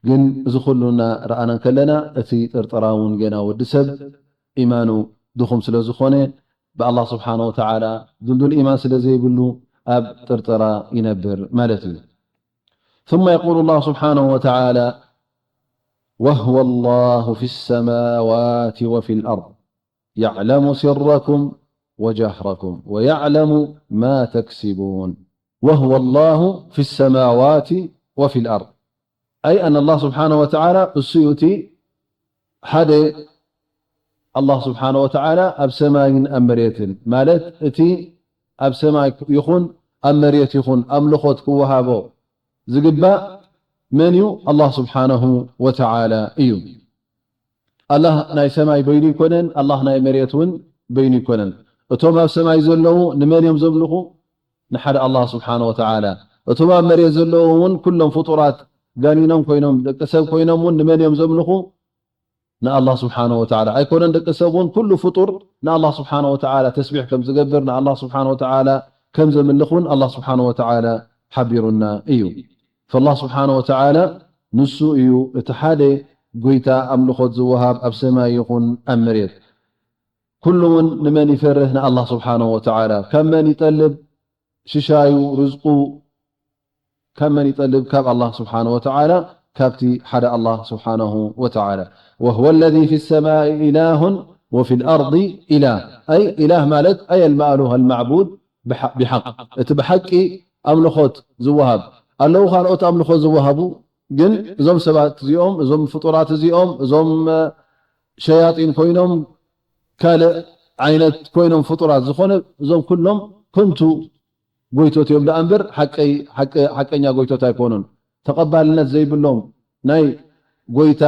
ግን እዚ ኩሉ እናረኣና እንከለና፣ እቲ ጥርጠራ እውን ገና ወዲ ሰብ ኢማኑ ድኹም ስለ ዝኾነ፣ ብኣላህ ስብሓነ ወተዓላ ድልዱል ኢማን ስለ ዘይብሉ ኣብ ጥርጠራ ይነብር ማለት እዩ። ثم يقول الله سبحانه وتعالى: وهو الله في السماوات وفي الأرض يعلم سركم وجهركم ويعلم ما تكسبون. وهو الله في السماوات وفي الأرض. أي أن الله سبحانه وتعالى እሱ እዩ እቲ ሓደ ኣላህ ስብሓነ ወተዓላ ኣብ ሰማይን ኣብ መሬትን፣ ማለት እቲ ኣብ ሰማይ ይኹን ኣብ መሬት ይኹን ኣምልኾት ክወሃቦ ዝግባእ መን እዩ? ኣላህ ስብሓነሁ ወተዓላ እዩ። ኣላህ ናይ ሰማይ በይኑ ኣይኮነን፣ ኣላህ ናይ መሬት እውን በይኑ ኣይኮነን። እቶም ኣብ ሰማይ ዘለዉ ንመን እዮም ዘምልኹ? ንሓደ ኣላህ ስብሓነሁ ወተዓላ። እቶም ኣብ መሬት ዘለዉ እውን ኩሎም ፍጡራት ጋኒኖም ኮይኖም፣ ደቂ ሰብ ኮይኖም እውን ንመን እዮም ዘምልኹ? ንኣላህ ስብሓነሁ ወተዓላ። ኣይኮነን ደቂ ሰብ እውን፣ ኩሉ ፍጡር ንኣላህ ስብሓነሁ ወተዓላ ተስቢሕ ከም ዝገብር፣ ንኣላህ ስብሓነሁ ወተዓላ ከም ዘምልኽ እውን ኣላህ ስብሓነሁ ወተዓላ ሓቢሩና እዩ። ፈላህ ስብሓነሁ ወተዓላ ንሱ እዩ እቲ ሓደ ጎይታ ኣምልኾት ዝወሃብ ኣብ ሰማይ ይኹን ኣብ መሬት። ኩሉ እውን ንመን ይፈርህ? ንኣላህ ስብሓነሁ ወተዓላ። ካብ መን ይጠልብ ሽሻዩ ርዝቁ? ካብ መን ይጠልብ? ካብ ኣላህ ስብሓነሁ ወተዓላ፣ ካብቲ ሓደ ኣላህ ስብሓነሁ ወተዓላ። وهو الذي في السماء إله وفي الأرض إله። ኣይ ኢላህ ማለት ኣይ المأله المعبود بحق، እቲ ብሓቂ ኣምልኾት ዝወሃብ። ኣለዉ ካልኦት ኣምልኾት ዝወሃቡ፣ ግን እዞም ሰባት እዚኦም፣ እዞም ፍጡራት እዚኦም፣ እዞም ሸያጢን ኮይኖም ካልእ ዓይነት ኮይኖም ፍጡራት ዝኾነ፣ እዞም ኩሎም ከንቱ ጎይቶት እዮም ደኣ እምበር ሓቀይ-፣ ሓቀ-፣ ሓቀኛ ጎይቶት ኣይኮኑን። ተቐባልነት ዘይብሎም ናይ ጎይታ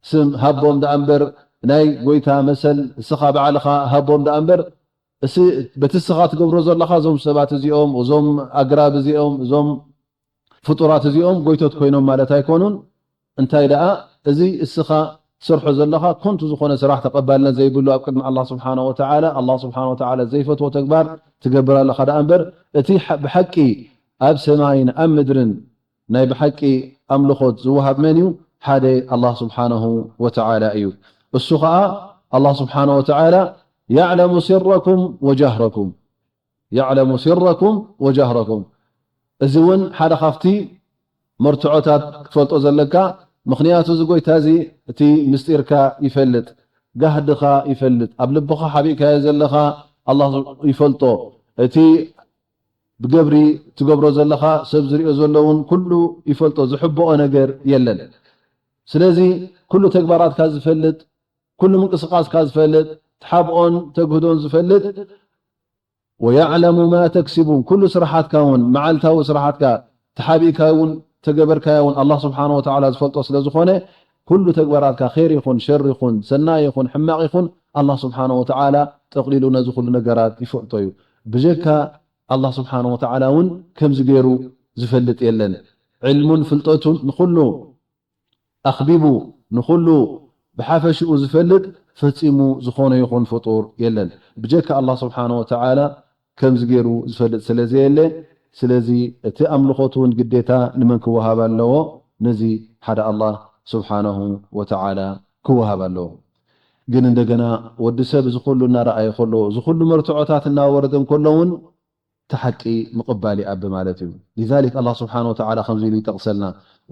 ስም ሃቦም ደኣ እምበር፣ ናይ ጎይታ መሰል እስኻ ባዕልኻ ሃቦም ደኣ እምበር፣ እስ-፣ በቲ እስኻ ትገብሮ ዘለኻ እዞም ሰባት እዚኦም፣ እዞም ኣግራብ እዚኦም፣ እዞም ፍጡራት እዚኦም ጎይቶት ኮይኖም ማለት ኣይኮኑን። እንታይ ደኣ፣ እዚ እስኻ ትሰርሖ ዘለኻ ከንቱ ዝኾነ ስራሕ፣ ተቐባልነት ዘይብሉ ኣብ ቅድሚ ኣላህ ስብሓነሁ ወተዓላ፣ ኣላህ ስብሓነሁ ወተዓላ ዘይፈትዎ ተግባር ትገብር ኣለኻ ደኣ እምበር፣ እቲ ሓ-፣ ብሓቂ ኣብ ሰማይን ኣብ ምድርን ናይ ብሓቂ ኣምልኾት ዝወሃብ መን እዩ? ሓደ ኣላህ ስብሓነሁ ወተዓላ እዩ። እሱ ኸኣ ኣላህ ስብሓነሁ ወተዓላ يعلم سركم وجهركم يعلم سركم وجهركم። እዚ እውን ሓደ ካብቲ መርትዖታት ክትፈልጦ ዘለካ፣ ምኽንያቱ እዚ ጎይታ እዚ እቲ ምስጢርካ ይፈልጥ፣ ጋህድኻ ይፈልጥ፣ ኣብ ልብኻ ሓቢእካዮ ዘለኻ ኣላህ ይፈልጦ፣ እቲ ብገብሪ ትገብሮ ዘለኻ ሰብ ዝሪኦ ዘሎ እውን ኩሉ ይፈልጦ፣ ዝሕብኦ ነገር የለን። ስለዚ ኩሉ ተግባራትካ ዝፈልጥ፣ ኩሉ ምንቅስቓስካ ዝፈልጥ፣ ትሓብኦን ተግህዶን ዝፈልጥ፣ ويعلم ما تكسبون፣ ኩሉ ስራሓትካ እውን፣ መዓልታዊ ስራሓትካ፣ ተሓቢእካ እውን ተገበርካዮ እውን ኣላህ ስብሓነሁ ወተዓላ ዝፈልጦ ስለ ዝኾነ፣ ኩሉ ተግባራትካ ኸይር ይኹን ሸር ይኹን ሰናይ ይኹን ሕማቕ ይኹን ኣላህ ስብሓነሁ ወተዓላ ጠቕሊሉ ነዚ ኩሉ ነገራት ይፈልጦ እዩ። ብጀካ ኣላህ ስብሓነሁ ወተዓላ እውን ከምዚ ገይሩ ዝፈልጥ የለን። ዕልሙን ፍልጠቱን ንኹሉ ኣኽቢቡ ንኹሉ ብሓፈሽኡ ዝፈልጥ ፈጺሙ ዝኾነ ይኹን ፍጡር የለን። ብጀካ ኣላህ ስብሓነሁ ወተዓላ ከምዚ ገይሩ ዝፈልጥ ስለ ዘየለ፣ ስለዚ እቲ ኣምልኾት እውን ግዴታ ንመን ክወሃብ ኣለዎ? ነዚ ሓደ ኣላህ ስብሓነሁ ወተዓላ ክወሃብ ኣለዎ። ግን እንደገና ወዲ ሰብ እዚ ኩሉ እናረኣየ ከሎ፣ እዚ ኩሉ መርትዖታት እናወረደ እንከሎ እውን እቲ ሓቂ ምቕባል ይኣቢ ማለት እዩ። لذلك ኣላህ ስብሓነሁ ወተዓላ ከምዚ ኢሉ ይጠቕሰልና፣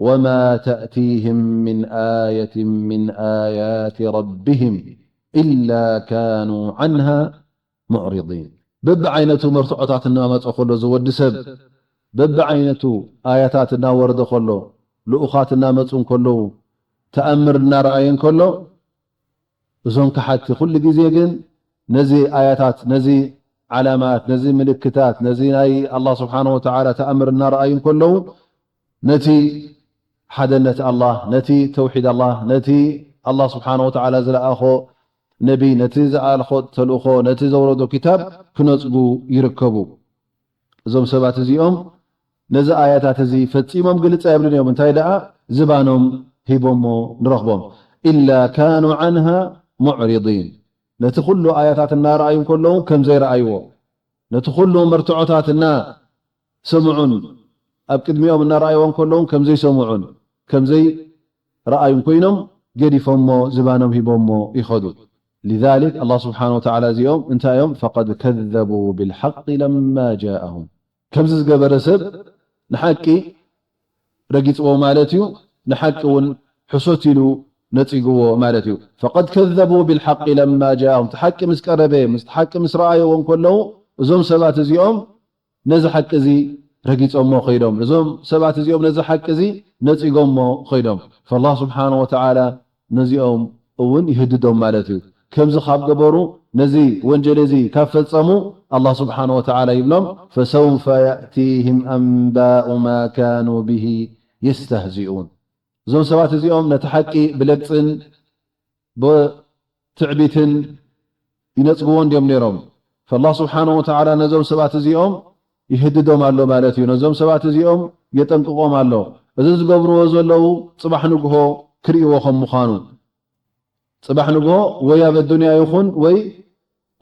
وما تأتيهم من آية من آيات ربهم إلا كانوا عنها معرضين። በብዓይነቱ መርትዖታት እናመፀ ከሎ፣ እዚ ወዲ ሰብ በብዓይነቱ ኣያታት እናወረደ ከሎ፣ ልኡኻት እናመፁ እንከለዉ፣ ተኣምር እናረኣየ እንከሎ፣ እዞም ከሓድቲ ኩሉ ግዜ ግን ነዚ ኣያታት፣ ነዚ ዓላማት፣ ነዚ ምልክታት፣ ነዚ ናይ ኣላህ ስብሓነሁ ወተዓላ ተኣምር እናረኣዩ እንከለዉ፣ ነቲ ሓደነት ኣላህ፣ ነቲ ተውሒድ ኣላህ፣ ነቲ ኣላህ ስብሓነሁ ወተዓላ ዝለኣኾ ነቢ፣ ነቲ ዝኣልኾ ተልእኾ፣ ነቲ ዘውረዶ ኪታብ ክነጽጉ ይርከቡ። እዞም ሰባት እዚኦም ነዚ ኣያታት እዚ ፈጺሞም ግልጽ ኣይብሉን እዮም። እንታይ ደኣ ዝባኖም ሂቦሞ ንረኽቦም። إلا كانوا عنها معرضين። ነቲ ኩሉ ኣያታት እናረኣዩ እንከለዉ ከም ዘይረኣይዎ፣ ነቲ ኩሉ መርትዖታት እናሰምዑን ኣብ ቅድሚኦም እናረኣይዎ እንከለዉ ከም ዘይሰምዑን ከም ዘይረኣዩን ኮይኖም ገዲፎሞ ዝባኖም ሂቦሞ ይኸዱ። لذلك ኣላህ ስብሓነሁ ወተዓላ እዚኦም እንታይ እዮም? فقد كذبوا بالحق لما جاءهم። ከምዚ ዝገበረ ሰብ ንሓቂ ረጊጽዎ ማለት እዩ። ንሓቂ እውን ሕሶት ኢሉ ነጺግዎ ማለት እዩ። فقد كذبوا بالحق لما جاءهم። እቲ ሓቂ ምስ ቀረበ፣ ምስ ሓቂ ምስ ረኣይዎ እንከለዉ፣ እዞም ሰባት እዚኦም ነዚ ሓቂ እዚ ረጊጾሞ ኸይዶም። እዞም ሰባት እዚኦም ነዚ ሓቂ እዚ ነጺጎሞ ኸይዶም። فالله سبحانه وتعالى ነዚኦም እውን ይህድዶም ማለት እዩ። ከምዚ ካብ ገበሩ፣ ነዚ ወንጀል እዚ ካብ ፈጸሙ፣ ኣላህ ስብሓነ ወተዓላ ይብሎም፣ فسوف يأتيهم أنباء ما كانوا به يستهزئون። እዞም ሰባት እዚኦም ነቲ ሓቂ ብለግጽን ብትዕቢትን ይነጽግዎ እንድዮም ነይሮም። ፈላህ ስብሓነ ወተዓላ ነዞም ሰባት እዚኦም ይህድዶም ኣሎ ማለት እዩ። ነዞም ሰባት እዚኦም የጠንቅቖም ኣሎ። እዚ ዝገብርዎ ዘለዉ ጽባሕ ንግሆ ክርእይዎ ከም ምዃኑ። ጽባሕ ንግሆ ወይ ኣብ ኣዱንያ ይኹን ወይ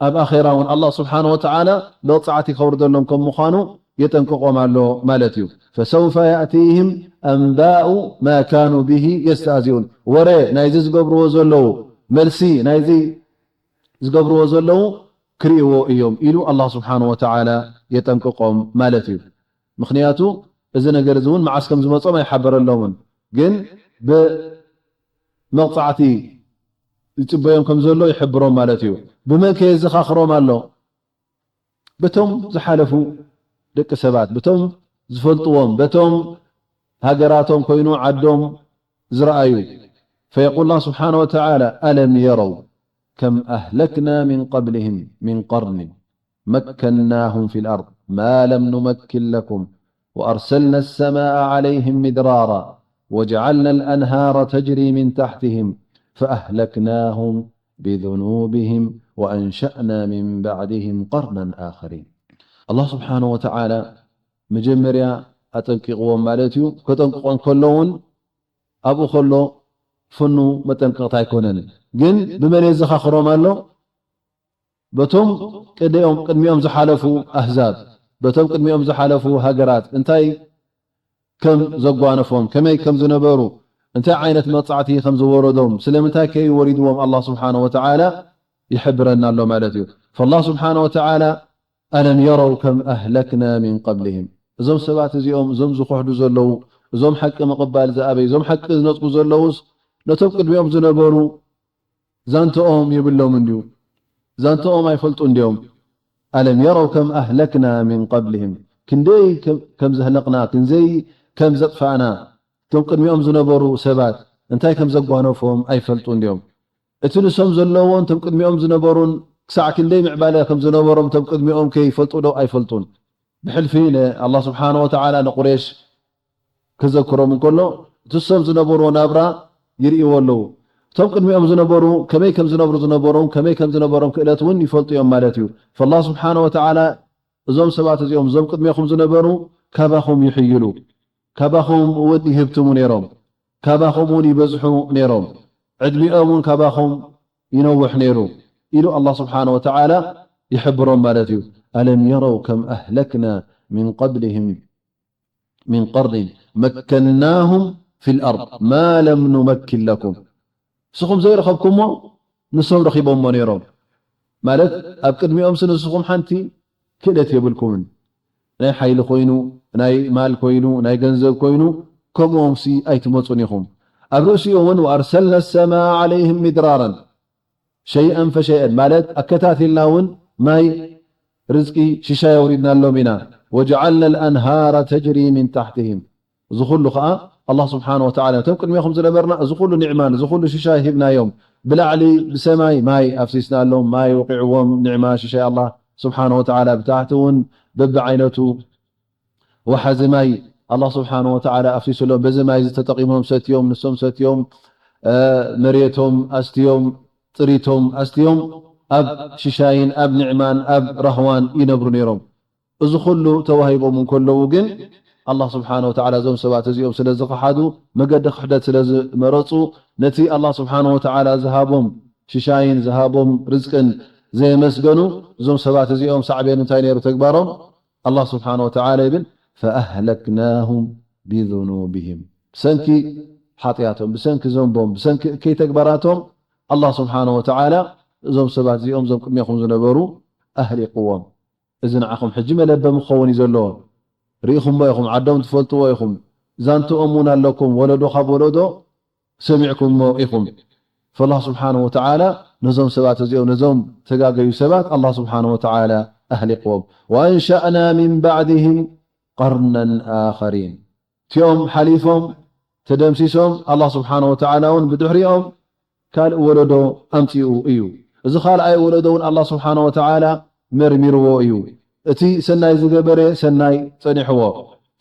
ኣብ ኣኼራ እውን ኣላህ ስብሓነ ወተዓላ መቕጻዕቲ ከውርደሎም ከም ምዃኑ የጠንቅቖም ኣሎ ማለት እዩ። فسوف يأتيهم أنباء ما كانوا به يستهزئون። ወረ ናይዚ ዝገብርዎ ዘለዉ፣ መልሲ ናይዚ ዝገብርዎ ዘለዉ ክርእይዎ እዮም ኢሉ ኣላህ ስብሓነ ወተዓላ የጠንቅቖም ማለት እዩ። ምኽንያቱ እዚ ነገር እዚ እውን መዓስ ከም ዝመጾም ኣይሓበረሎምን። ግን ብመቕጻዕቲ ይጽበዮም ከም ዘሎ ይሕብሮም ማለት እዩ። ብመን ከ የዘኻኽሮም ኣሎ? በቶም ዝሓለፉ ደቂ ሰባት፣ በቶም ዝፈልጥዎም፣ በቶም ሃገራቶም ኮይኑ ዓዶም ዝረኣዩ። فيقول الله سبحانه وتعالى: ألم يروا كم أهلكنا من قبلهم من قرن مكناهم في الأرض ما لم نمكن لكم وأرسلنا السماء عليهم مدرارا وجعلنا الأنهار تجري من تحتهم فأهلكناهم بذنوبهم وأنشأنا من بعدهم قرنا آخرين. ኣላህ ስብሓነ ወተዓላ መጀመርያ ኣጠንቂቕዎም ማለት እዩ። ከጠንቅቖም ከሎ እውን ኣብኡ ከሎ ፍኑ መጠንቀቕታ ኣይኮነን። ግን ብመን የዘኻኽሮም ኣሎ? በቶም ቅድኦም-፣ ቅድሚኦም ዝሓለፉ ኣህዛብ፣ በቶም ቅድሚኦም ዝሓለፉ ሃገራት እንታይ ከም ዘጓነፎም፣ ከመይ ከም ዝነበሩ፣ እንታይ ዓይነት መቕጻዕቲ ከም ዝወረዶም፣ ስለምንታይ ከ ወሪድዎም ኣላህ ስብሓነ ወተዓላ ይሕብረና ኣሎ ማለት እዩ። ፈላህ ስብሓነ ወተዓላ ألم يروا كم أهلكنا من قبلهم እዞም ሰባት እዚኦም፣ እዞም ዝኹሕዱ ዘለዉ፣ እዞም ሓቂ ምቕባል ዝኣበዩ፣ እዞም ሓቂ ዝነጽጉ ዘለዉስ ነቶም ቅድሚኦም ዝነበሩ ዛንትኦም የብሎም እንድዩ? ዛንትኦም ኣይፈልጡ እንድዮም? ألم يروا كم أهلكنا من قبلهم ክንደይ ከም፣ ከም ዘህለቕና፣ ክንዘይ ከም ዘጥፋእና፣ እቶም ቅድሚኦም ዝነበሩ ሰባት እንታይ ከም ዘጓነፎም ኣይፈልጡ እንድዮም? እቲ ንሶም ዘለዎን እቶም ቅድሚኦም ዝነበሩን ክሳዕ ክንደይ ምዕባለ ከም ዝነበሮም እቶም ቅድሚኦም ከ ይፈልጡ ዶ ኣይፈልጡን? ብሕልፊ ንኣላህ ስብሓነ ወተዓላ ንቁሬሽ ክዘክሮም እንከሎ፣ እቲ ንሶም ዝነበርዎ ናብራ ይርእይዎ ኣለዉ። እቶም ቅድሚኦም ዝነበሩ ከመይ ከም ዝነብሩ ዝነበሮም፣ ከመይ ከም ዝነበሮም ክእለት እውን ይፈልጡ እዮም ማለት እዩ። ፈላህ ስብሓነ ወተዓላ እዞም ሰባት እዚኦም፣ እዞም ቅድሜኹም ዝነበሩ ካባኹም ይሕይሉ፣ ካባኹም እውን ይህብትሙ ነይሮም፣ ካባኹም እውን ይበዝሑ ነይሮም፣ ዕድሚኦም እውን ካባኹም ይነውሕ ነይሩ ኢሉ ኣላህ ስብሓነ ወተዓላ ይሕብሮም ማለት እዩ። ألم يروا كم أهلكنا من قبلهم من قرن مكناهم في الأرض ما لم نمكن لكم ንስኹም ዘይረኸብኩሞ ንሶም ረኺቦሞ ነይሮም። ማለት ኣብ ቅድሚኦምሲ ንስኹም ሓንቲ ክእለት የብልኩምን። ናይ ሓይሊ ኮይኑ፣ ናይ ማል ኮይኑ፣ ናይ ገንዘብ ኮይኑ፣ ከምኦምሲ ኣይትመጹን ኢኹም። ኣብ ርእሲኡ እውን وأرسلنا السماء عليهم مدرارا شيئا فشيئا ማለት ኣከታቲልና እውን ማይ ርዝቂ ሽሻይ ኣውሪድናሎም ኢና። وجعلنا الأنهار تجري من تحتهم እዚ ኩሉ ኸኣ ኣላህ ስብሓነ ወተዓላ ነቶም ቅድሜኹም ዝነበርና እዚ ኩሉ ኒዕማን እዚ ኩሉ ሽሻይ ሂብናዮም። ብላዕሊ ብሰማይ ማይ ኣፍሲስናሎም፣ ማይ ወቂዕዎም፣ ኒዕማ ሽሻይ ኣላህ ስብሓነ ወተዓላ። ብታሕቲ እውን በብዓይነቱ ወሓዚ ማይ ኣላህ ስብሓነ ወተዓላ ኣፍሲስሎም። በዚ ማይ እዚ ተጠቒሞም ሰትዮም፣ ንሶም ሰትዮም፣ እ፣ መሬቶም ኣስትዮም፣ ጥሪቶም ኣስትዮም፣ ኣብ ሽሻይን ኣብ ኒዕማን ኣብ ራህዋን ይነብሩ ነይሮም። እዚ ኩሉ ተዋሂቦም እንከለዉ ግን፣ ኣላህ ስብሓነ ወተዓላ እዞም ሰባት እዚኦም ስለ ዝኸሓዱ፣ መገዲ ክሕደት ስለ ዝመረጹ፣ ነቲ ኣላህ ስብሓነ ወተዓላ ዝሃቦም ሽሻይን ዝሃቦም ርዝቅን ዘየመስገኑ፣ እዞም ሰባት እዚኦም ሳዕቤኑ እንታይ ነይሩ ተግባሮም? ኣላህ ስብሓነ ወተዓላ ይብል፣ فأهلكناهم بذنوبهم ብሰንኪ ሓጢኣቶም፣ ብሰንኪ ዘንቦም፣ ብሰንኪ እከይ ተግባራቶም፣ ኣላህ ስብሓነ ወተዓላ እዞም ሰባት እዚኦም፣ እዞም ቅድሜኹም ዝነበሩ፣ ኣህሊቅዎም። እዚ ንዓኹም ሕጂ መለበሚ ክኸውን እዩ ዘለዎ። ርኢኹሞ ኢኹም፣ ዓዶም ትፈልጥዎ ኢኹም፣ ዛንትኦም እውን ኣለኩም፣ ወለዶ ካብ ወለዶ ሰሚዕኩሞ ኢኹም። ፈላህ ስብሓነ ወተዓላ ነዞም ሰባት እዚኦም፣ ነዞም ተጋገዩ ሰባት ኣላህ ስብሓነ ወተዓላ ኣህሊቅዎም። وأنشأنا من بعدهم قرنا آخرين እቲኦም ሓሊፎም ተደምሲሶም፣ ኣላህ ስብሓነ ወተዓላ እውን ብድሕሪኦም ካልእ ወለዶ ኣምጺኡ እዩ። እዚ ካልኣይ ወለዶ እውን ኣላህ ስብሓነ ወተዓላ መርሚርዎ እዩ። እቲ ሰናይ ዝገበረ ሰናይ ጸኒሕዎ።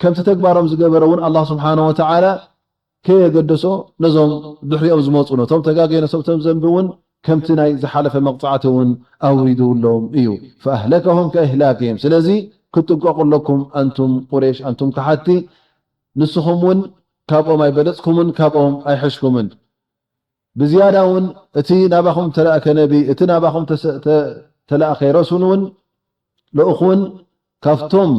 ከምቲ ተግባሮም ዝገበረ እውን ኣላህ ስብሓነ ወተዓላ ከየገደሶ ነዞም ድሕሪኦም ዝመጹ ነቶም ተጋግየ ነሰብቶም ዘንቢ እውን ከምቲ ናይ ዝሓለፈ መቕጻዕቲ እውን ኣውሪዱሎም እዩ። ፈኣህለከሁም ከእህላክህም። ስለዚ ክትጥንቀቑ ኣለኩም ኣንቱም ቁሬሽ፣ ኣንቱም ከሓድቲ፣ ንስኹም እውን ካብኦም ኣይበለጽኩምን ካብኦም ኣይሐሽኩምን። ብዝያዳ እውን እቲ ናባኹም ተላእከ ነቢ፣ እቲ ናባኹም ተሰ-፣ ተ-፣ ተላእከ ረሱል እውን ልኡኽ እውን ካብቶም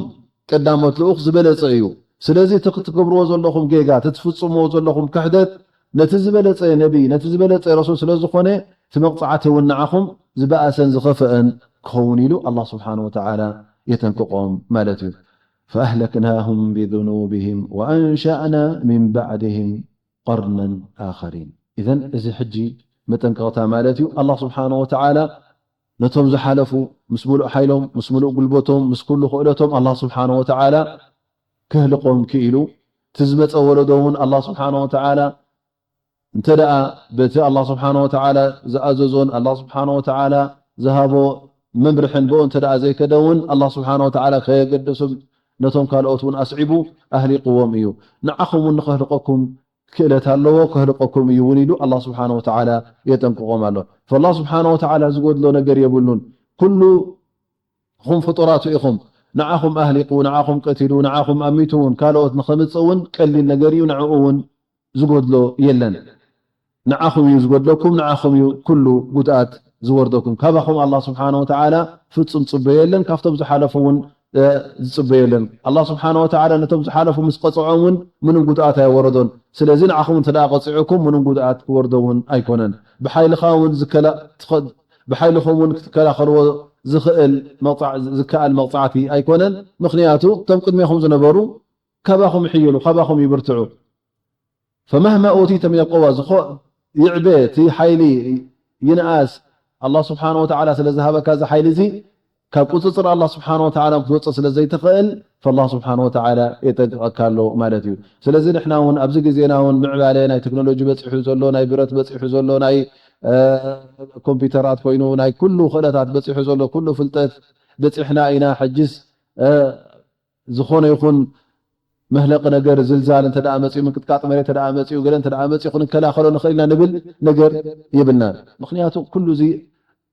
ቀዳሞት ልኡኽ ዝበለጸ እዩ። ስለዚ እቲ ክትገብርዎ ዘለኹም ጌጋ፣ እቲ ትፍጽምዎ ዘለኹም ክሕደት ነቲ ዝበለጸ ነቢ፣ ነቲ ዝበለጸ ረሱል ስለ ዝኾነ እቲ መቕጻዕቲ እውን ንዓኹም ዝበኣሰን ዝኸፍአን ክኸውን ኢሉ ኣላህ ስብሓነ ወተዓላ የተንቅቖም ማለት እዩ። ፈኣህለክናሁም ብዙኑብህም ወኣንሸእና ሚን ባዕድህም ቀርነን ኣኸሪን። ኢዘን እዚ ሕጂ መጠንቀቕታ ማለት እዩ። ኣላህ ስብሓነ ወተዓላ ነቶም ዝሓለፉ ምስ ሙሉእ ሓይሎም፣ ምስ ሙሉእ ጉልበቶም፣ ምስ ኩሉ ክእለቶም ኣላህ ስብሓነ ወተዓላ ከህልቆም ክኢሉ፣ እቲ ዝመጸ ወለዶ እውን ኣላህ ስብሓነ ወተዓላ እንተ ደኣ በቲ ኣላህ ስብሓነ ወተዓላ ዝኣዘዞን ኣላህ ስብሓነ ወተዓላ ዝሃቦ መምርሕን ብኡ እንተ ደኣ ዘይከደ እውን ኣላህ ስብሓነ ወተዓላ ከየገደሶም ነቶም ካልኦት እውን ኣስዒቡ ኣህሊቅዎም እዩ። ንዓኹም እውን ንኸህልቀኩም ክእለት ኣለዎ፣ ከህልቀኩም እዩ እውን ኢሉ ኣላህ ስብሓነ ወተዓላ የጠንቅቖም ኣሎ። ፈላህ ስብሓነ ወተዓላ ዝጎድሎ ነገር የብሉን። ኩሉ ኹም ፍጡራቱ ኢኹም። ንዓኹም ኣህሊቁ፣ ንዓኹም ቀቲሉ፣ ንዓኹም ኣሚቱ እውን ካልኦት ንኸምጽእ እውን ቀሊል ነገር እዩ። ንዕኡ እውን ዝጎድሎ የለን። ንዓኹም እዩ ዝጎድለኩም፣ ንዓኹም እዩ ኩሉ ጉድኣት ዝወርደኩም። ካባኹም ኣላህ ስብሓነ ወተዓላ ፍጹም ጽበዮ የለን፣ ካብቶም ዝሓለፉ እውን፣ እ፣ ዝጽበዮ የለን። ኣላህ ስብሓነ ወተዓላ ነቶም ዝሓለፉ ምስ ቀጽዖም እውን ምንም ጉድኣት ኣይወረዶን። ስለዚ ንዓኹም እንተ ደኣ ቀጺዑኩም ምንም ጉድኣት ክወርዶ እውን ኣይኮነን። ብሓይልኻ እውን ዝከላ-፣ ትኸ-፣ ብሓይልኹም እውን ክትከላኸልዎ ዝኽእል መቕጻዕ-፣ ዝከኣል መቕጻዕቲ ኣይኮነን። ምኽንያቱ እቶም ቅድሜኹም ዝነበሩ ካባኹም ይሕይሉ፣ ካባኹም ይብርትዑ። ፈመህማ ኡቲተ ሚነ ቁዋ፣ ዝኾ-፣ ይዕበ እቲ ሓይሊ ይንኣስ፣ ኣላህ ስብሓነ ወተዓላ ስለ ዝሃበካ እዚ ሓይሊ እዚ ካብ ቁጽጽር ኣላህ ስብሓነ ወተዓላ ክትወጽእ ስለ ዘይትኽእል፣ ፈላህ ስብሓነ ወተዓላ የጠንቅቐካ ኣሎ ማለት እዩ። ስለዚ ንሕና እውን ኣብዚ ግዜና እውን ምዕባለ ናይ ቴክኖሎጂ በጺሑ ዘሎ፣ ናይ ብረት በጺሑ ዘሎ፣ ናይ፣ እ፣ ኮምፒውተራት ኮይኑ ናይ ኩሉ ክእለታት በጺሑ ዘሎ፣ ኩሉ ፍልጠት በጺሕና ኢና። ሕጅስ፣ እ፣ ዝኾነ ይኹን መህለቂ ነገር፣ ዝልዛል እንተ ደኣ መጺኡ፣ ምንቅጥቃጥ መሬት እንተ ደኣ መጺኡ፣ ገለ እንተ ደኣ መጺኡ ክንከላኸሎ ንኽእል ኢና ንብል ነገር የብልናን። ምኽንያቱ ኩሉ እዚ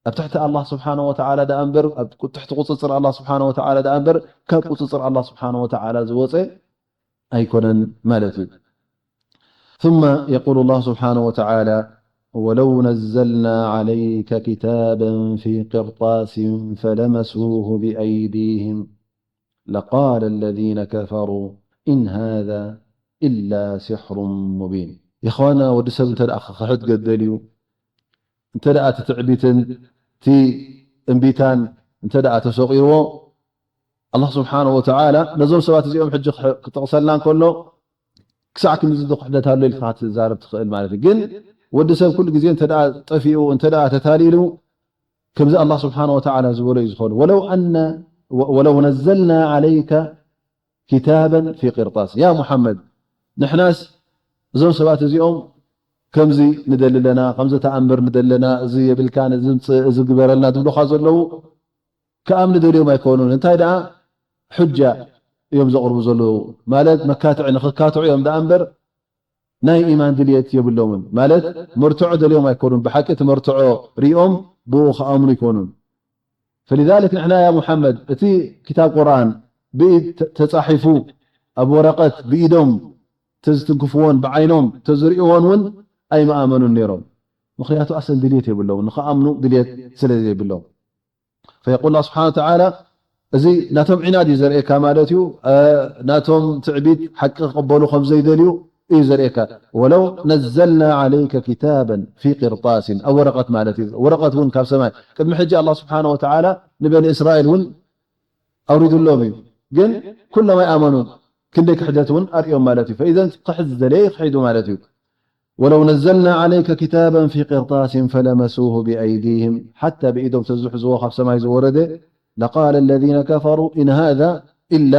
ኣብ ትሕቲ ኣላህ ስብሓነ ወተዓላ ደኣ እምበር፣ ኣብ ትሕቲ ቁጽጽር ኣላህ ስብሓነ ወተዓላ ደኣ እምበር፣ ካብ ቁጽጽር ኣላህ ስብሓነ ወተዓላ ዝወጸ ኣይኮነን ማለት እዩ። ثم يقول الله سبحانه وتعالى: ولو نزلنا عليك كتابا في قرطاس فلمسوه بأيديهم لقال الذين كفروا إن هذا إلا سحر مبين። የኸዋና፣ ወዲ ሰብ እንተ ደኣ ክኽሕድ ገደል እዩ፣ እንተ ደኣ እቲ ትዕቢትን እቲ እምቢታን እንተ ደኣ ተሰቒርዎ፣ ኣላህ ስብሓነሁ ወተዓላ ነዞም ሰባት እዚኦም ሕጂ ክጠቕሰልና እንከሎ፣ ክሳዕ ክንድዚ ዶ ክሕደት ኣሎ ኢልካ ክትዛረብ ትኽእል ማለት እዩ። ግን ወዲ ሰብ ኩሉ ግዜ እንተ ደኣ ጠፊኡ፣ እንተ ደኣ ተታሊሉ፣ ከምዚ ኣላህ ስብሓነሁ ወተዓላ ዝበሎ እዩ ዝኾኑ። ወለው ኣነ-፣ ወ-፣ ወለው ነዘልና ዓለይከ ኪታበን ፊ ቂርጣስ። ያ ሙሓመድ፣ ንሕናስ እዞም ሰባት እዚኦም ከምዚ ንደሊ ኣለና፣ ከምዚ ተኣምር ንደሊ ኣለና፣ እዚ የብልካን፣ እዚ ምጽእ፣ እዚ ግበረልና ዝብሉኻ ዘለዉ ክኣምኑ ደልዮም ኣይኮኑን። እንታይ ደኣ ሑጃ እዮም ዘቕርቡ ዘለዉ፣ ማለት መካትዒ ንኽካትዑ እዮም ደኣ እምበር ናይ ኢማን ድልየት የብሎምን። ማለት መርትዖ ደልዮም ኣይኮኑን፣ ብሓቂ እቲ መርትዖ ሪኦም ብኡ ክኣምኑ ኣይኮኑን። ፈሊዛሊክ ንሕና ያ ሙሓመድ እቲ ክታብ ቁርኣን ብኢድ ተ-፣ ተጻሒፉ ኣብ ወረቐት ብኢዶም ተዝትንክፍዎን ብዓይኖም ተዝርእይዎን እውን ኣይምኣመኑን ነይሮም። ምኽንያቱ ኣሰል ድልየት የብሎምን፣ ንኽኣምኑ ድልየት ስለ ዘይብሎም። ፈየቁል ኣላህ ስብሓነ ወተዓላ፣ እዚ ናቶም ዒናድ እዩ ዘርእየካ ማለት እዩ። እ፣ ናቶም ትዕቢት ሓቂ ክቕበሉ ከም ዘይደልዩ እዩ ዘርእየካ። ወለው ነዘልና ዓለይከ ኪታበን ፊ ቂርጣሲን፣ ኣብ ወረቐት ማለት እዩ። ወረቐት እውን ካብ ሰማይ። ቅድሚ ሕጂ ኣላህ ስብሓነ ወተዓላ ንበኒ እስራኤል እውን ኣውሪዱሎም እዩ። ግን ኩሎም ኣይኣመኑን። ክንደይ ክሕደት እውን ኣርእዮም ማለት እዩ። ፈኢዘን ክሕድ ዝደለየ ይክሒዱ ማለት እዩ። ወለው ነዘልና ዓለይከ ኪታበን ፊ ቂርጣሲን ፈለመሱሁ ቢኣይዲህም፣ ሓታ ብኢዶም ተዝሕዝዎ ካብ ሰማይ ዝወረደ፣ ለቃለ ለዚነ ከፈሩ ኢን ሃዛ ኢላ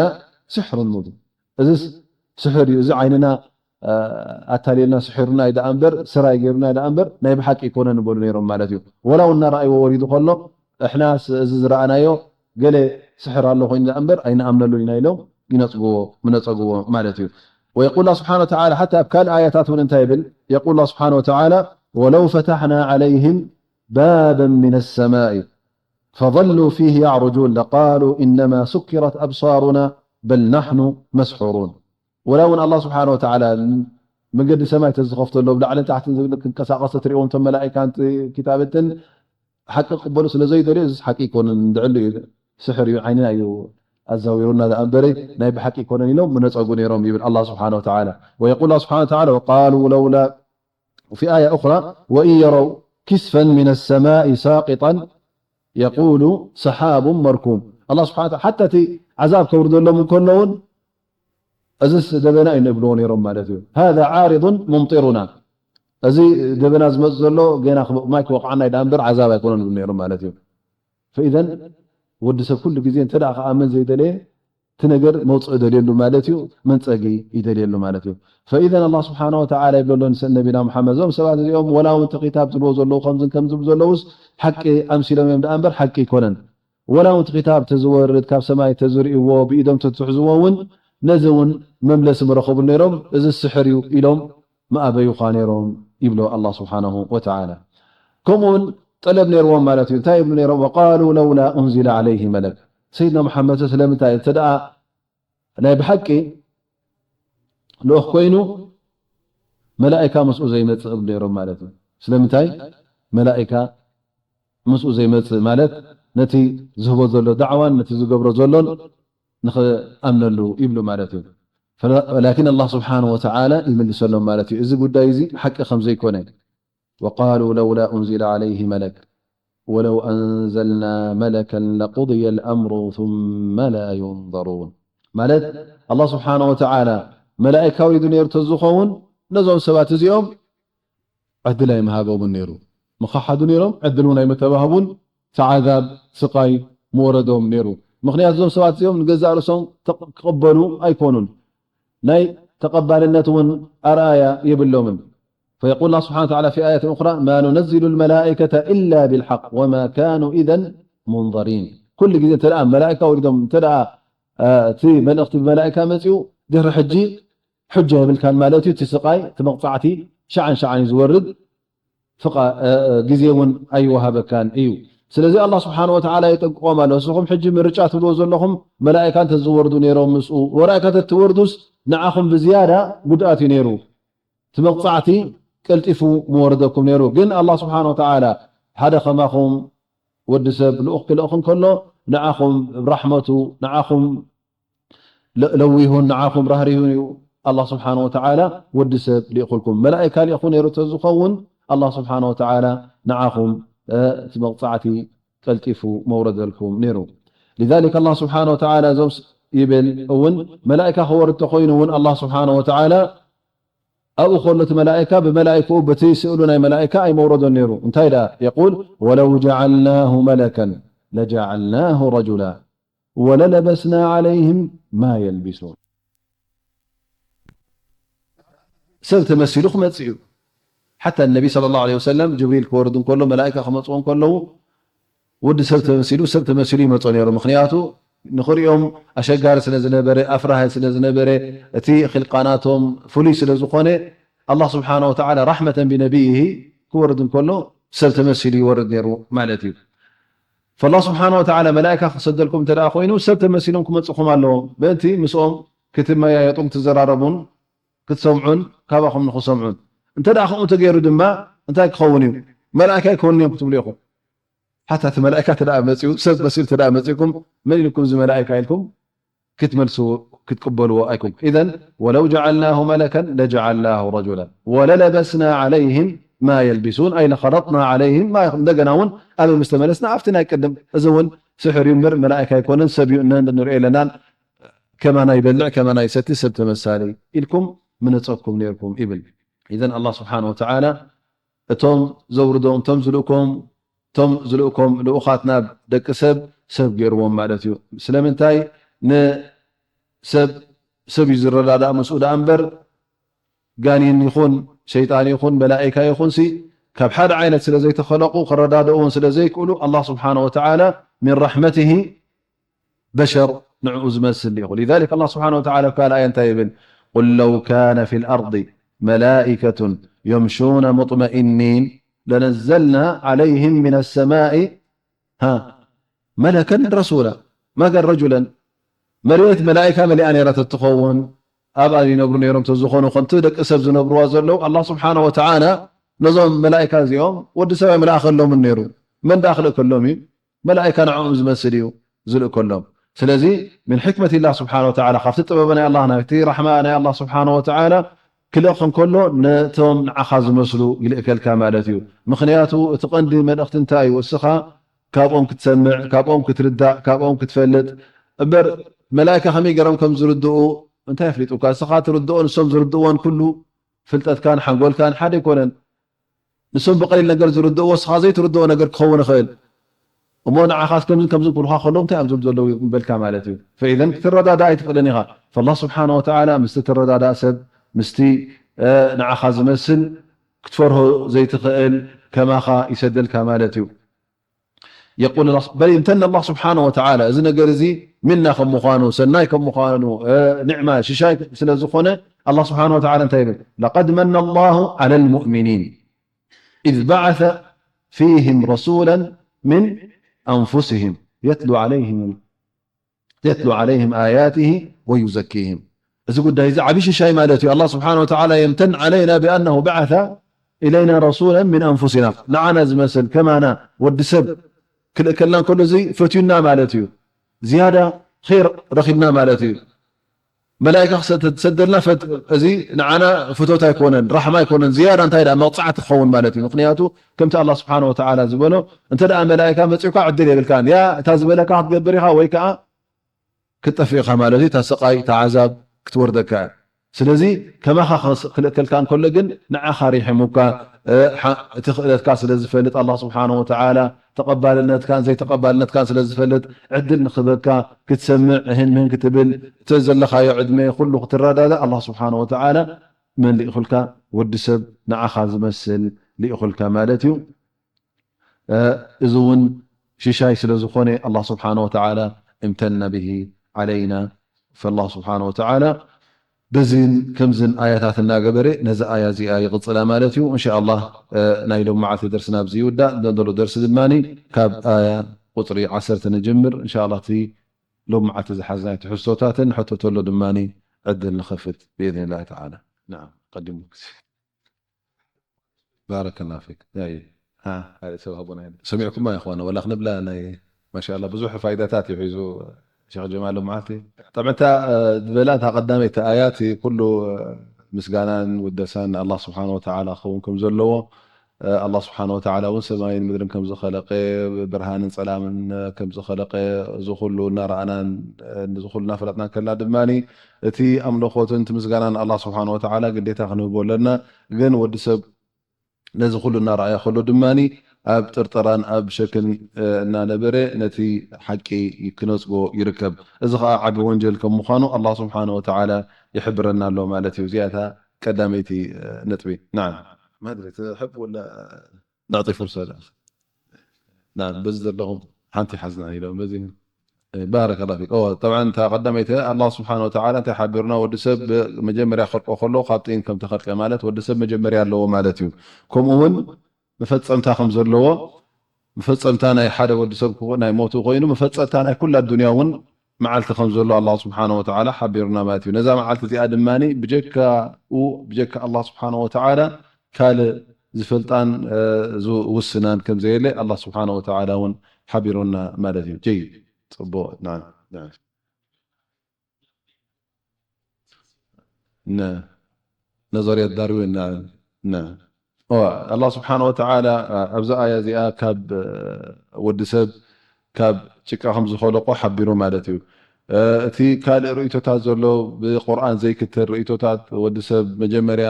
ስሕሩን ሙቢን። እዚስ ስሕር እዩ፣ እዚ ዓይንና ኣታሊልና ስሒሩና እዩ ደኣ እምበር፣ ስራይ ገይሩና እዩ ደኣ እምበር፣ ናይ ብሓቂ ኣይኮነን ይበሉ ነይሮም ማለት እዩ። ወላ እውን እናረኣይዎ ወሪዱ ከሎ፣ እሕናስ እዚ ዝረኣናዮ ገለ ስሕር ኣሎ ኮይኑ ደኣ እምበር ኣይንኣምነሉን ኢና ኢሎም ይነጽግዎ፣ ምነጸግዎ ማለት እዩ። ويقول الله سبحانه وتعالى، ሓታ ኣብ ካልእ ኣያታት እውን እንታይ ይብል? يقول الله سبحانه وتعالى: ولو فتحنا عليهم بابا من السماء فظلوا فيه يعرجون لقالوا إنما سكرت أبصارنا بل نحن مسحورون። ወላ እውን ኣላህ ስብሓነ ወተዓላ መገዲ ሰማይ ተዝኸፍተሎም ላዕልን ታሕትን ዝብል ክንቀሳቐስ እትሪእዎም እቶም መላኢካን ኪታብትን ሓቂ ክቕበሉ ስለ ዘይደልዩ፣ እዚስ ሓቂ ኣይኮነን፣ እንድዕሉ እዩ፣ ስሕር እዩ፣ ዓይንና እዩ ኣዛዊሩና ደኣ እምበረይ ናይ ብሓቂ ኣይኮነን ኢሎም ምነጸጉ ነይሮም ይብል ኣላህ ስብሓነ ወተዓላ። ويقول الله سبحانه وتعالى: وقالوا لولا، وفي آية أخرى: وإن يروا كسفا من السماء ساقطا يقولوا سحاب مركوم። ኣላህ ስብሓነ ወተዓላ ሓታ እቲ ዓዛብ ከውርደሎም እንከሎ እውን እዚስ ደበና እዩ ንብልዎ ነይሮም ማለት እዩ። هذا عارض ممطرنا، እዚ ደበና ዝመጽእ ዘሎ ገና ክብ-፣ ማይ ክወቕዓና እዩ ደኣ እምበር ዓዛብ ኣይኮነን ይብሉ ነይሮም ማለት እዩ። فإذا ወዲ ሰብ ኩሉ ግዜ እንተ ደኣ ክኣምን ዘይደለየ፣ እቲ ነገር መውጽኢ ደልየሉ ማለት እዩ፣ መንጸጊ ይደልየሉ ማለት እዩ። فإذا ኣላህ ስብሓነ ወተዓላ ይብለሎ ንሰ-፣ ነቢና ሙሓመድ፣ እዞም ሰባት እዚኦም ወላ እውን እቲ ኪታብ ዝብልዎ ዘለዉ ከምዝን ከምዚ ዝብሉ ዘለዉስ ሓቂ ኣምሲሎም እዮም ደኣ እምበር ሓቂ ኣይኮነን። ወላ እውን እቲ ክታብ ተዝወርድ፣ ካብ ሰማይ ተዝርእይዎ፣ ብኢዶም ተትሕዝዎ እውን፣ ነዚ እውን መምለሲ ምረኸቡ ነይሮም። እዚ ስሕር እዩ ኢሎም ምኣበዩኻ ነይሮም ይብሎ ኣላህ ስብሓነሁ ወተዓላ። ከምኡ እውን ጠለብ ነይርዎም ማለት እዩ። እንታይ ይብሉ ነይሮም? وقالوا لولا أنزل عليه ملك። ሰይድና መሓመድ ስለምንታይ እንተ ደኣ ናይ ብሓቂ ልኡኽ ኮይኑ መላኢካ ምስኡ ዘይመጽእ እብሉ ነይሮም ማለት እዩ። ስለምንታይ መላኢካ ምስኡ ዘይመጽእ ማለት ነቲ ዝህቦ ዘሎ ዳዕዋን ነቲ ዝገብሮ ዘሎን ንኽኣምነሉ ይብሉ ማለት እዩ። ፈላ-፣ ላኪን ኣላህ ስብሓነሁ ወተዓላ ይምልሰሎም ማለት እዩ። እዚ ጉዳይ እዚ ሓቂ ከም ዘይኮነ። وقالوا لولا أنزل عليه ملك ولو أنزلنا ملكا لقضي الأمر ثم لا ينظرون። ማለት ኣላህ ስብሓነሁ ወተዓላ መላኢካ ኣውሪዱ ነይሩ ተዝኸውን ነዞም ሰባት እዚኦም ዕድል ኣይምሃቦምን ነይሩ። ምኸሓዱ ነይሮም፣ ዕድል እውን ኣይምተባህቡን፣ እቲ ዓዛብ፣ ስቓይ ምወረዶም ነይሩ። ምኽንያቱ እዞም ሰባት እዚኦም ንገዛእ ርእሶም ተቕ-፣ ክቕበሉ ኣይኮኑን። ናይ ተቐባልነት እውን ኣርኣያ የብሎምን። فيقول الله سبحانه وتعالى في آية أخرى: ما ننزل الملائكة إلا بالحق وما كانوا إذا منظرين። ኩሉ ግዜ እንተ ደኣ መላኢካ ወሪዶም፣ እንተ ደኣ፣ እ፣ እቲ መልእኽቲ ብመላኢካ መጺኡ፣ ድሕሪ ሕጂ ሕጃ የብልካን ማለት እዩ። እቲ ስቓይ፣ እቲ መቕጻዕቲ ሸዓን ሸዓን እዩ ዝወርድ። ፍቓ-፣ እ፣ እ፣ ግዜ እውን ኣይወሃበካን እዩ። ስለዚ ኣላህ ስብሓነ ወተዓላ የጠንቅቖም ኣሎ። ንስኹም ሕጂ ምርጫ ትብልዎ ዘለኹም መላኢካ እንተዝወርዱ ነይሮም ምስኡ፣ መላኢካ እንተትወርዱስ ንዓኹም ብዝያዳ ጉድኣት እዩ ነይሩ። እቲ መቕጻዕቲ ቀልጢፉ ምወረደኩም ነይሩ። ግን ኣላህ ስብሓነ ወተዓላ ሓደ ከማኹም ወዲ ሰብ ልኡኽ ክልእኽ እንከሎ ንዓኹም ብራሕመቱ፣ ንዓኹም ለ-፣ ለዊሁን ንዓኹም ራህሪሁን እዩ ኣላህ ስብሓነ ወተዓላ ወዲ ሰብ ልኢኹልኩም። መላኢካ ልኢኹ ነይሩ ተዝኸውን ኣላህ ስብሓነ ወተዓላ ንዓኹም፣ እ፣ እቲ መቕጻዕቲ ቀልጢፉ መውረደልኩም ነይሩ። لذلك ኣላህ ስብሓነ ወተዓላ እዞም ስ-፣ ይብል እውን መላኢካ ክወርድ ተኾይኑ እውን ኣላህ ስብሓነ ወተዓላ ኣብኡ ከሎ እቲ መላኢካ ብመላኢክኡ በቲ ስእሉ ናይ መላኢካ ኣይመውረዶን ነይሩ። እንታይ ደኣ? يقول: ولو جعلناه ملكا لجعلناه رجلا وللبسنا عليهم ما يلبسون። ሰብ ተመሲሉ ክመጽእ እዩ። ሓታ ነቢ ሰለላሁ ዐለይሂ ወሰለም ጅብሪል ክወርድ እንከሎ፣ መላኢካ ክመጽዎ እንከለዉ፣ ወዲ ሰብ ተመሲሉ፣ ሰብ ተመሲሉ ይመጾ ነይሩ። ምኽንያቱ ንኽሪኦም ኣሸጋሪ ስለ ዝነበረ፣ ኣፍራሃይ ስለ ዝነበረ፣ እቲ ኺልቃናቶም ፍሉይ ስለ ዝኾነ፣ ኣላህ ስብሓነ ወተዓላ ራሕመተን ቢነቢይሂ ክወርድ እንከሎ ሰብ ተመሲሉ ይወርድ ነይሩ ማለት እዩ። ፈላህ ስብሓነ ወተዓላ መላኢካ ክሰደልኩም እንተ ደኣ ኮይኑ፣ ሰብ ተመሲሎም ክመጽኹም ኣለዎም። ምእንቲ ምስኦም ክትመያየጡን ክትዘራረቡን ክትሰምዑን ካባኹም ንኽሰምዑን። እንተ ደኣ ከምኡ ተገይሩ ድማ እንታይ ክኸውን እዩ? መላኢካ ኣይኮኑን እዮም ክትብሉ ኢኹም። ሓታ እቲ መላኢካ እንተ ደኣ መጺኡ፣ ሰብ መሲሉ እንተ ደኣ መጺእኩም፣ መን ኢልኩም እዚ መላኢካ ኢልኩም ክትመልስዎ፣ ክትቅበልዎ ኣይኮንኩም። ኢዘን ወለው ጀዓልናሁ መለከን ለጀዓልናሁ ረጁለን ወለለበስና ዐለይሂም ማ የልቢሱን፣ ኣይ ለኸለጥና ዐለይሂም ማ የኽ-፣ እንደገና እውን ኣበይ ምስ ተመለስና ኣብቲ ናይ ቅድም፣ እዚ እውን ስሕር እዩ እምበር መላኢካ ኣይኮነን፣ ሰብ እዩ፣ እነ ንሪኦ ኣለናን፣ ከማና ይበልዕ፣ ከማና ይሰቲ፣ ሰብ ተመሳሊ ኢልኩም ምነጸኩም ነይርኩም ይብል። ኢዘን ኣላህ ስብሓነሁ ወተዓላ እቶም ዘውርዶም፣ እቶም ዝልእኮም፣ እቶም ዝልእኮም ልኡኻት ናብ ደቂ ሰብ፣ ሰብ ገይርዎም ማለት እዩ። ስለምንታይ? ንሰብ፣ ሰብ እዩ ዝረዳዳእ ምስኡ ደኣ እምበር፣ ጋኔን ይኹን ሸይጣን ይኹን መላኢካ ይኹን ሲ ካብ ሓደ ዓይነት ስለ ዘይተኸለቑ ክረዳድእውን ስለ ዘይክእሉ ኣላህ ስብሓነ ወተዓላ ሚን ራሕመትሂ በሸር ንዕኡ ዝመስል ይኹ። ሊዛሊክ ኣላህ ስብሓነ ወተዓላ ኣብ ካልእ ኣያ እንታይ ይብል? ቁል ለው ካነ ፊል ኣርዲ መላኢከቱን የምሹነ ሙጥመኢኒን ለነዘልና ዓለይህም ሚነ ሰማኢ ሃ መለከን ረሱላ መገን ረጁለን መሬት መላኢካ መሊኣ ነይራ ተትኸውን ኣብኣ ይነብሩ ነይሮም ተዝኾኑ ከምቲ ደቂ ሰብ ዝነብርዋ ዘለዉ ኣላህ ስብሓነ ወተዓላ ነዞም መላኢካ እዚኦም ወዲ ሰብ ኣይመልኣኸሎምን ነይሩ። መን ደኣ ክልእከሎም እዩ? መላኢካ ንዕኦም ዝመስል እዩ ዝልእከሎም። ስለዚ ምን ሕክመት ላህ ስብሓነ ወተዓላ ካብቲ ጥበበ ናይ ኣላህ ናይቲ ራሕማ ናይ ኣላህ ስብሓነ ወተዓላ ክልእኽ እንከሎ ነቶም ንዓኻ ዝመስሉ ይልእከልካ ማለት እዩ። ምኽንያቱ እቲ ቀንዲ መልእኽቲ እንታይ እዩ? እስኻ ካብኦም ክትሰምዕ፣ ካብኦም ክትርዳእ፣ ካብኦም ክትፈልጥ እምበር መላእካ ከመይ ገይሮም ከም ዝርድኡ እንታይ ኣፍሊጡካ? እስኻ ትርድኦ ንሶም ዝርድእዎን ኩሉ ፍልጠትካን ሓንጎልካን ሓደ ኣይኮነን። ንሶም ብቐሊል ነገር ዝርድእዎ እስኻ ዘይትርድኦ ነገር ክኸውን ይኽእል። እሞ ንዓኻስ ከምዝን ከምዝን ክብሉኻ ከለዉ እንታይ እዮም ዝብሉ ዘለዉ ይበልካ ማለት እዩ። ፈኢዘን ክትረዳዳእ ኣይትኽእልን ኢኻ። ፈላህ ስብሓነ ወተዓላ ምስቲ ትረዳዳእ ሰብ ምስቲ ንዓኻ ዝመስል ክትፈርሆ ዘይትኽእል ከማኻ ይሰደልካ ማለት እዩ። የቁል በል ይምተን ኣላህ ስብሓነ ወተዓላ እዚ ነገር እዚ ሚና ከም ምዃኑ ሰናይ ከም ምዃኑ ኒዕማ ሽሻይ ስለ ዝኾነ ኣላህ ስብሓነ ወተዓላ እንታይ ይብል? ለቀድ መነ ኣላሁ ዓላ ልሙእሚኒን ኢዝ በዓሰ ፊህም ረሱላን ምን ኣንፉስህም የትሉ ዓለይህም የትሉ ዓለይህም ኣያትህ ወዩዘኪህም። እዚ ጉዳይ እዚ ዓብዪ ሽሻይ ማለት እዩ። ኣላህ ስብሓነ ወተዓላ የምተን ዓለይና ብኣነሁ በዓሰ ኢለይና ረሱላን ምን ኣንፉሲና ንዓና ዝመስል ከማና ወዲ ሰብ ክልእከልና እንከሎ እዚ ፈትዩና ማለት እዩ። ዝያዳ ኸይር ረኺብና ማለት እዩ። መላኢካ ክሰደልና እዚ ንዓና ፍቶት ኣይኮነን ራሕማ ኣይኮነን ዝያዳ እንታይ ደኣ መቕፃዕቲ ክኸውን ማለት እዩ። ምክንያቱ ከምቲ ኣላህ ስብሓነ ወተዓላ ዝበሎ እንተ ደኣ መላኢካ መፂኡካ ዕድል የብልካን ያ እታ ዝበለካ ክትገብር ኢኻ ወይ ከዓ ክትጠፍእ ኢኻ ማለት እዩ። እታ ስቓይ እታ ዓዛብ ክትወርደካ እያ። ስለዚ ከማኻ ክልእከልካ እንከሎ ግን ንዓኻ ሪሒሙካ እቲ ክእለትካ ስለ ዝፈልጥ ኣላህ ስብሓነ ወተዓላ ተቐባልነትካን ዘይተቐባልነትካን ስለ ዝፈልጥ ዕድል ንክበካ ክትሰምዕ እህን ምህን ክትብል እቲ ዘለኻዮ ዕድመ ኩሉ ክትረዳዳእ ኣላህ ስብሓነ ወተዓላ መን ልኢኹልካ? ወዲ ሰብ ንዓኻ ዝመስል ልኢኹልካ ማለት እዩ። እዚ እውን ሽሻይ ስለ ዝኾነ ኣላህ ስብሓነ ወተዓላ እምተነ ብሂ ዓለይና ፈላህ ስብሓነ ወተዓላ በዚን ከምዝን ኣያታት እናገበረ ነዚ ኣያ እዚኣ ይቕፅላ ማለት እዩ። እንሻ ኣላህ ናይ ሎም መዓልቲ ደርስና ኣብዚ ይውዳእ። ዘንደሎ ደርሲ ድማ ካብ ኣያ ቁፅሪ ዓሰርተ ንጅምር። እንሻ ኣላህ እቲ ሎም መዓልቲ ዝሓዝናዮ ትሕዝቶታትን ሕቶ ተሎ ድማ ዕድል ንኸፍት ብኢዝኒላሂ ተዓላ። ናዓም ቀዲሙ ግዜ ባረከላ ፊክ። ኣይ፣ ሃ፣ ካልእ ሰብ ሃቡና። ሰሚዕኩማ ይኾነ ወላ ክንብላ ናይ ማሻላ ብዙሕ ፋይዳታት እዩ ሒዙ ሸክ ጀማል ሎም መዓልቲ። ጠብዕታ ዝበላ እታ ቀዳመይቲ ኣያት ኩሉ ምስጋናን ውደሳን ኣላህ ስብሓን ወተዓላ ክኸውን ከም ዘለዎ ኣላህ ስብሓን ወተዓላ እውን ሰማይን ምድርን ከም ዝኸለቀ ብርሃንን ጸላምን ከም ዝኸለቀ እዚ ኩሉ እናረኣናን እዚ ኩሉ እናፈለጥና ከላ ድማ እቲ ኣምልኾትን እቲ ምስጋናን ኣላህ ስብሓን ወተዓላ ግዴታ ክንህቦ ኣለና። ግን ወዲ ሰብ ነዚ ኩሉ እናረኣየ ከሎ ድማ ኣብ ጥርጠራን ኣብ ሸክን እናነበረ ነቲ ሓቂ ክነጽጎ ይርከብ። እዚ ኸዓ ዓቢ ወንጀል ከም ምዃኑ ኣላህ ስብሓን ወተዓላ ይሕብረና ኣሎ ማለት እዩ። እዚኣ እታ ቀዳመይቲ ነጥቢ። ናዓም ማድሪ ትሕብ ወላ ናዕጢ ፍርሶ ደኣ ና በዚ ዘለኹም ሓንቲ ሓዝና ኢሎም በዚ ባረከላ ፊክ። ጠብዓን እታ ቀዳመይቲ ኣላህ ስብሓን ወተዓላ እንታይ ሓቢሩና ወዲ ሰብ መጀመርያ ክኸልቆ ከሎ ካብ ጢን ከም ተኸልቀ ማለት ወዲ ሰብ መጀመርያ ኣለዎ ማለት እዩ። ከምኡ እውን መፈፀምታ ከም ዘለዎ መፈፀምታ ናይ ሓደ ወዲ ሰብ ክኾ- ናይ ሞቱ ኮይኑ መፈፀምታ ናይ ኩላ ዱንያ እውን መዓልቲ ከም ዘሎ ኣላህ ስብሓን ወተዓላ ሓቢሩና ማለት እዩ። ነዛ መዓልቲ እዚኣ ድማ ብጀካኡ ብጀካ ኣላህ ስብሓን ወተዓላ ካልእ ዝፈልጣን ዝውስናን ከም ዘየለ ኣላህ ስብሓን ወተዓላ እውን ሓቢሩና ማለት እዩ። ጀይድ ጽቡቕ። ነዘርየት ዳርዊን ኣላህ ስብሓን ወተዓላ ኣብዚ ኣያ እዚኣ ካብ ወዲ ሰብ ካብ ጭቃ ከም ዝኸለቆ ሓቢሩ ማለት እዩ። እቲ ካልእ ርእይቶታት ዘሎ ብቁርኣን ዘይክተል ርእይቶታት ወዲ ሰብ መጀመርያ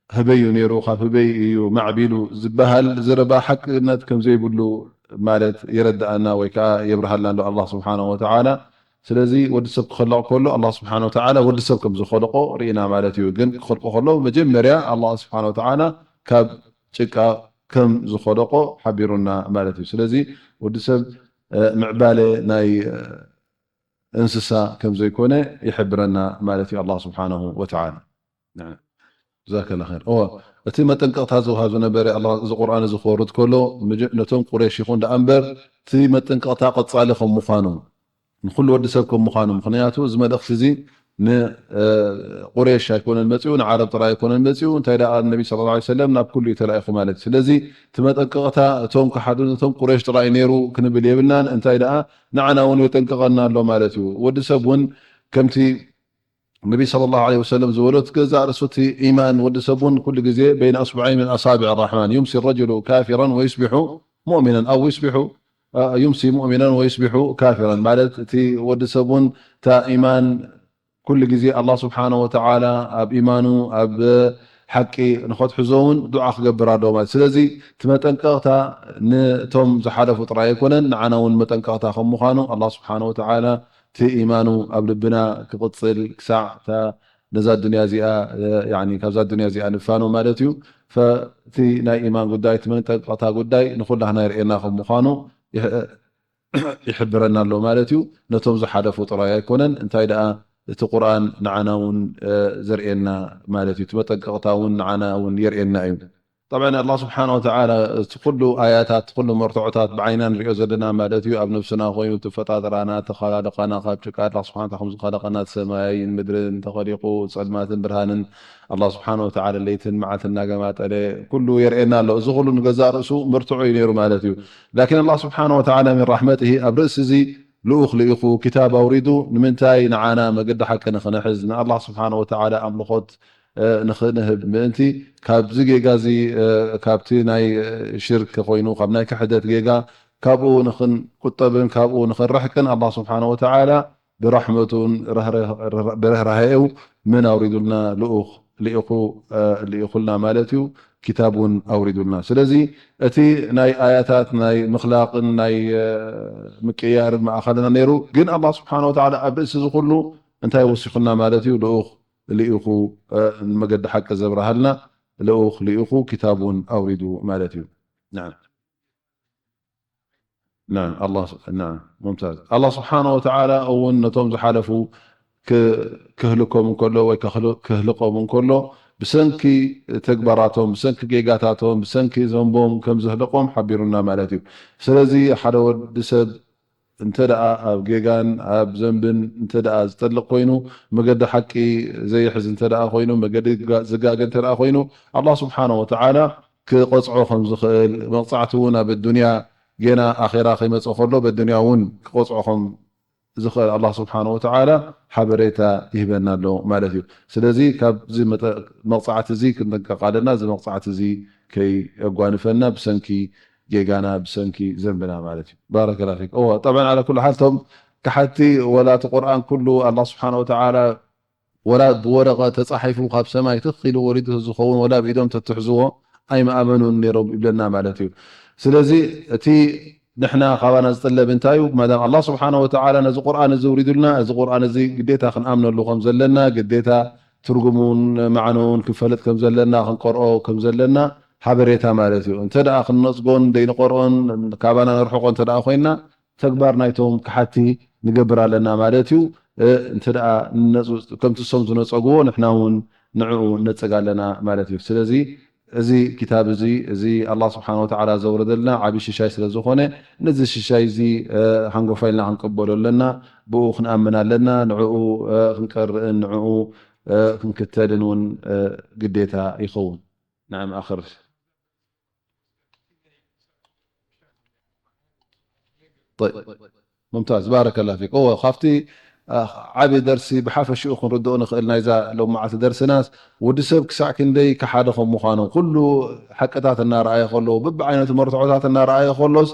ህበይ እዩ ነይሩ፣ ካብ ህበይ እዩ ማዕቢሉ ዝበሃል ዘረባ ሓቅነት ከም ዘይብሉ ማለት የረድኣና ወይ ከዓ የብርሃልና ኣሎ ኣላህ ስብሓነሁ ወተዓላ። ስለዚ ወዲ ሰብ ክኸለቕ ከሎ ኣላህ ስብሓነ ወተዓላ ወዲ ሰብ ከም ዝኸለቆ ርኢና ማለት እዩ። ግን ክኸልቆ ከሎ መጀመርያ ኣላህ ስብሓነ ወተዓላ ካብ ጭቃ ከም ዝኸለቆ ሓቢሩና ማለት እዩ። ስለዚ ወዲ ሰብ እ፣ ምዕባለ ናይ እ፣ እንስሳ ከም ዘይኮነ ይሕብረና ማለት እዩ ኣላህ ስብሓነሁ ወተዓላ። ጀዛከላ ኸይር። እወ፣ እቲ መጠንቀቕታ ዝወሃብ ዝነበረ ኣላ፣ እዚ ቁርኣን እዚ ክወርድ ከሎ፣ መጀ-፣ ነቶም ቁሬሽ ይኹን ደኣ እምበር፣ እቲ መጠንቀቕታ ቀጻሊ ከም ምዃኑ፣ ንኹሉ ወዲ ሰብ ከም ምዃኑ፣ ምኽንያቱ እዚ መልእኽቲ እዚ ን-፣ እ፣ ቁሬሽ ኣይኮነን መጺኡ፣ ንዓረብ ጥራይ ኣይኮነን መጺኡ፣ እንታይ ደኣ ነቢ ሰለላሁ ዐለይሂ ወሰለም ናብ ኩሉ እዩ ተላኢኹ ማለት እዩ። ስለዚ እቲ መጠንቀቕታ እቶም ከሓዱን እቶም ቁሬሽ ጥራይ ነይሩ ክንብል የብልናን፣ እንታይ ደኣ ንዓና እውን የጠንቅቐና ኣሎ ማለት እዩ። ወዲ ሰብ እውን ከምቲ ነቢ ሰለላሁ ዐለይሂ ወሰለም ዝበሎ፣ እቲ ገዛእ ርእሱ እቲ ኢማን ወዲ ሰብ እውን ኩሉ ግዜ በይነ ኣስቡዐይ ምን ኣሳቢዕ ራሕማን ዩምሲ ረጅሉ ካፊራን ወዩስቢሑ ሙእሚናን ኣው ዩስቢሑ ዩምሲ ሙእሚናን ወዩስቢሑ ካፊራን፣ ማለት እቲ ወዲ ሰብ እውን እታ ኢማን ኩሉ ግዜ ኣላህ ስብሓነ ወተዓላ ኣብ ኢማኑ ኣብ ሓቂ ንኸትሕዞ እውን ዱዓ ክገብር ኣለዎ ማለት። ስለዚ እቲ መጠንቀቕታ ነቶም ዝሓለፉ ጥራይ ኣይኮነን፣ ንዓና እውን መጠንቀቕታ ከም ምዃኑ ኣላህ ስብሓነ ወተዓላ እቲ ኢማኑ ኣብ ልብና ክቕጽል ክሳዕ እታ ነዛ ዱንያ እዚኣ፣ ያኒ ካብዛ ዱንያ እዚኣ ንፋኖ ማለት እዩ። ፈ-፣ እቲ ናይ ኢማን ጉዳይ፣ እቲ መጠንቀቕታ ጉዳይ ንኹላህና የርእየና ከም ምዃኑ ይሕ-፣ ይሕብረና ኣሎ ማለት እዩ። ነቶም ዝሓለፉ ጥራይ ኣይኮነን፣ እንታይ ደኣ እቲ ቁርኣን ንዓና እውን፣ እ፣ ዘርእየና ማለት እዩ። እቲ መጠንቀቕታ እውን ንዓና እውን የርእየና እዩ። ጠብዓን ኣላህ ስብሓነ ወተዓላ እቲ ኩሉ ኣያታት፣ እቲ ኩሉ መርትዖታት ብዓይና ንሪኦ ዘለና ማለት እዩ። ኣብ ነብስና ኮይኑ እቲ ፈጣጥራና፣ እቲ ኸላልቓና ካብ ጭቃ ኣላህ ስብሓነ ወተዓላ ከም ዝኸለቐና፣ እቲ ሰማይን ምድርን ተኸሊቑ፣ ጸልማትን ብርሃንን ኣላህ ስብሓነ ወተዓላ ለይትን መዓልትን እናገማጠለ ኩሉ የርእየና ኣሎ። እዚ ኩሉ ንገዛእ ርእሱ መርትዖ እዩ ነይሩ ማለት እዩ። ላኪን ኣላህ ስብሓነ ወተዓላ ሚን ራሕመትሂ ኣብ ርእሲ እዚ ልኡኽ ልኢኹ፣ ክታብ ኣውሪዱ፣ ንምንታይ? ንዓና መገዲ ሓቂ ንኽንሕዝ፣ ንኣላህ ስብሓነ ወተዓላ ኣምልኾት እ፣ ንኽንህብ ምእንቲ፣ ካብዚ ጌጋ እዚ፣ እ፣ ካብቲ ናይ፣ እ፣ ሽርክ ኮይኑ፣ ካብ ናይ ክሕደት ጌጋ፣ ካብኡ ንኽንቁጠብን ካብኡ ንኽንርሕቅን ኣላህ ስብሓነ ወተዓላ ብራሕመቱን ርህረ-፣ ብርህራሄኡ መን ኣውሪዱልና? ልኡኽ ልኢኹ፣ እ፣ ልኢኹልና ማለት እዩ። ኪታብ እውን ኣውሪዱልና። ስለዚ እቲ ናይ ኣያታት ናይ ምኽላቕን ናይ፣ እ፣ ምቅያርን ማእኸልና ነይሩ። ግን ኣላህ ስብሓነ ወተዓላ ኣብ ርእሲ እዚ ኩሉ እንታይ ወሲኹልና ማለት እዩ? ልኡኽ ልኢኹ፣ እ፣ ንመገዲ ሓቂ ዘብርሃልና ልኡኽ ልኢኹ ኪታብ እውን ኣውሪዱ ማለት እዩ። ናም። ናም፣ ኣላህ ስ-፣ ናም፣ ሙምታዝ። ኣላህ ስብሓነ ወተዓላ እውን ነቶም ዝሓለፉ ክ-፣ ክህልኮም እንከሎ ወይ ከኽል-፣ ክህልቆም እንከሎ ብሰንኪ ተግባራቶም፣ ብሰንኪ ጌጋታቶም፣ ብሰንኪ ዘንቦም ከም ዘህልቆም ሓቢሩና ማለት እዩ። ስለዚ ሓደ ወዲ ሰብ እንተ ደኣ ኣብ ጌጋን ኣብ ዘንብን እንተ ደኣ ዝጠልቕ ኮይኑ፣ መገዲ ሓቂ ዘይሕዝ እንተ ደኣ ኮይኑ፣ መገዲ ጋ-፣ ዝጋገ እንተ ደኣ ኮይኑ፣ ኣላህ ስብሓነ ወተዓላ ክቐጽዖ ከም ዝኽእል፣ መቕጻዕቲ እውን ኣብ ኣዱንያ ጌና ኣኼራ ከይመጽእ ከሎ፣ በዱንያ እውን ክቐጽዖ ከም ዝኽእል ኣላህ ስብሓነ ወተዓላ ሓበሬታ ይህበና ኣሎ ማለት እዩ። ስለዚ ካብዚ መጠ-፣ መቕጻዕቲ እዚ ክንጥንቀቕ ኣለና። እዚ መቕጻዕቲ እዚ ከየጓንፈና ብሰንኪ ጌጋና፣ ብሰንኪ ዘንብና ማለት እዩ። ባረከላ ፊክ። እወ፣ ጠብዓን ዓላ ኩሉ ሓል፣ እቶም ከሓድቲ ወላ እቲ ቁርኣን ኩሉ ኣላህ ስብሓነ ወተዓላ ወላ ብወረቐ ተጻሒፉ ካብ ሰማይ ትኽ ኢሉ ወሪዱ ዝኸውን ወላ ብኢዶም ተትሕዝዎ ኣይምኣመኑን ነይሮም ይብለና ማለት እዩ። ስለዚ እቲ ንሕና ካባና ዝጥለብ እንታይ እዩ? ማዳም ኣላህ ስብሓነ ወተዓላ ነዚ ቁርኣን እዚ ውሪዱልና፣ እዚ ቁርኣን እዚ ግዴታ ክንኣምነሉ ከም ዘለና፣ ግዴታ ትርጉሙን ማዕንኡን ክንፈልጥ ከም ዘለና፣ ክንቀርኦ ከም ዘለና ሓበሬታ ማለት እዩ። እንተ ደኣ ክንነጽጎን ዘይንቐርኦን ካባና ነርሕቆ እንተ ደኣ ኮይንና፣ ተግባር ናይቶም ከሓድቲ ንገብር ኣለና ማለት እዩ። እ፣ እንተ ደኣ ንነጽ-፣ ከምቲ እሶም ዝነጸግዎ ንሕና እውን ንዕኡ ነጽግ ኣለና ማለት እዩ። ስለዚ እዚ ኪታብ እዚ፣ እዚ ኣላህ ስብሓነ ወተዓላ ዘውረደልና ዓቢ ሽሻይ ስለ ዝኾነ፣ ነዚ ሽሻይ እዚ፣ እ፣ ሓንጎፋይ ኢልና ክንቅበሎ ኣለና፣ ብኡ ክንኣምን ኣለና፣ ንዕኡ፣ እ፣ ክንቀርእን ንዕኡ፣ እ፣ ክንክተልን እውን፣ እ፣ ግዴታ ይኸውን። ናም፣ ኣኽር። ጠይብ። ሙምታዝ፣ ባረከላ ፊክ። እወ፣ ካብቲ፣ አ፣ ዓቢ ደርሲ ብሓፈሽኡ ክንርድኦ ንኽእል ናይዛ ሎማዓልቲ ደርስናስ፣ ወዲ ሰብ ክሳዕ ክንደይ ከሓደ ከም ምዃኑ፣ ኩሉ ሓቅታት እናረኣየ ከሎ፣ በብዓይነቱ መርትዖታት እናረኣየ ከሎስ፣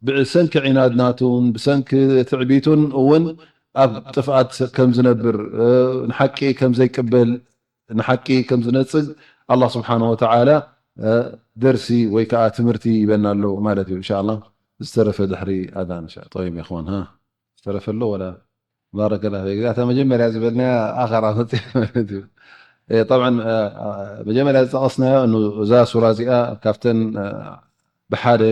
ብሰንኪ ዒናድ ናቱን ብሰንኪ ትዕቢቱን እውን ኣብ ጥፍኣት ከም ዝነብር፣ እ፣ ንሓቂ ከም ዘይቅበል፣ ንሓቂ ከም ዝነጽግ ኣላህ ስብሓነ ወተዓላ፣ እ፣ ደርሲ ወይ ከኣ ትምህርቲ ይበና ኣሎ ማለት እዩ። እንሻ ኣላህ ዝተረፈ ድሕሪ ኣዛን። እንሻ-፣ ጠይብ፣ የኽዋን፣ ሃ? ዝተረፈ ኣሎ ወላ? ባረከላ ፊክ። እታ መጀመርያ ዝበልናያ ኣኸራ መጽያ ማለት እዩ። እ፣ ጠብዓን፣ እ፣ እ፣ መጀመርያ ዝጠቐስናዮ እኑ እዛ ሱራ እዚኣ ካብተን፣ እ፣ ብሓደ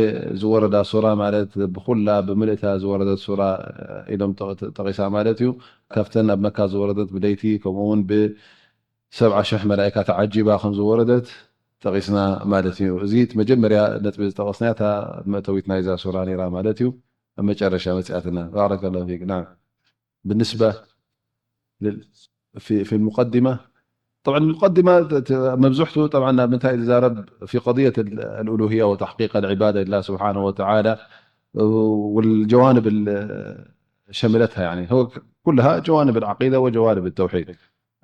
ዝወረዳ ሱራ ማለት ብኹላ ብምልእታ ዝወረደት ሱራ፣ እ፣ ኢሎም ጠቕ-፣ ጠቒሳ ማለት እዩ። ካብተን ኣብ መካ ዝወረደት ብለይቲ ከምኡ እውን ብሰብዓ ሽሕ መላእካ ተዓጂባ ከም ዝወረደት ጠቒስና ማለት እዩ። እዚ እቲ መጀመርያ ነጥቢ ዝጠቐስናያ እታ መእተዊት ናይዛ ሱራ ነይራ ማለት እዩ። ኣብ መጨረሻ መጽኣትና። ባረከላሁ ፊክ። ናም። بالنسبة لل-، في، في المقدمة، طبعًا المقدمة ت-، ت-، መብዝሕቱ طبعًا ኣብ ምንታይ ዝዛረብ في قضية ال-، الألوهية وتحقيق العبادة لله سبحانه وتعالى والجوانب ال-، شملتها، يعني هو ك-، كلها جوانب العقيدة وجوانب التوحيد.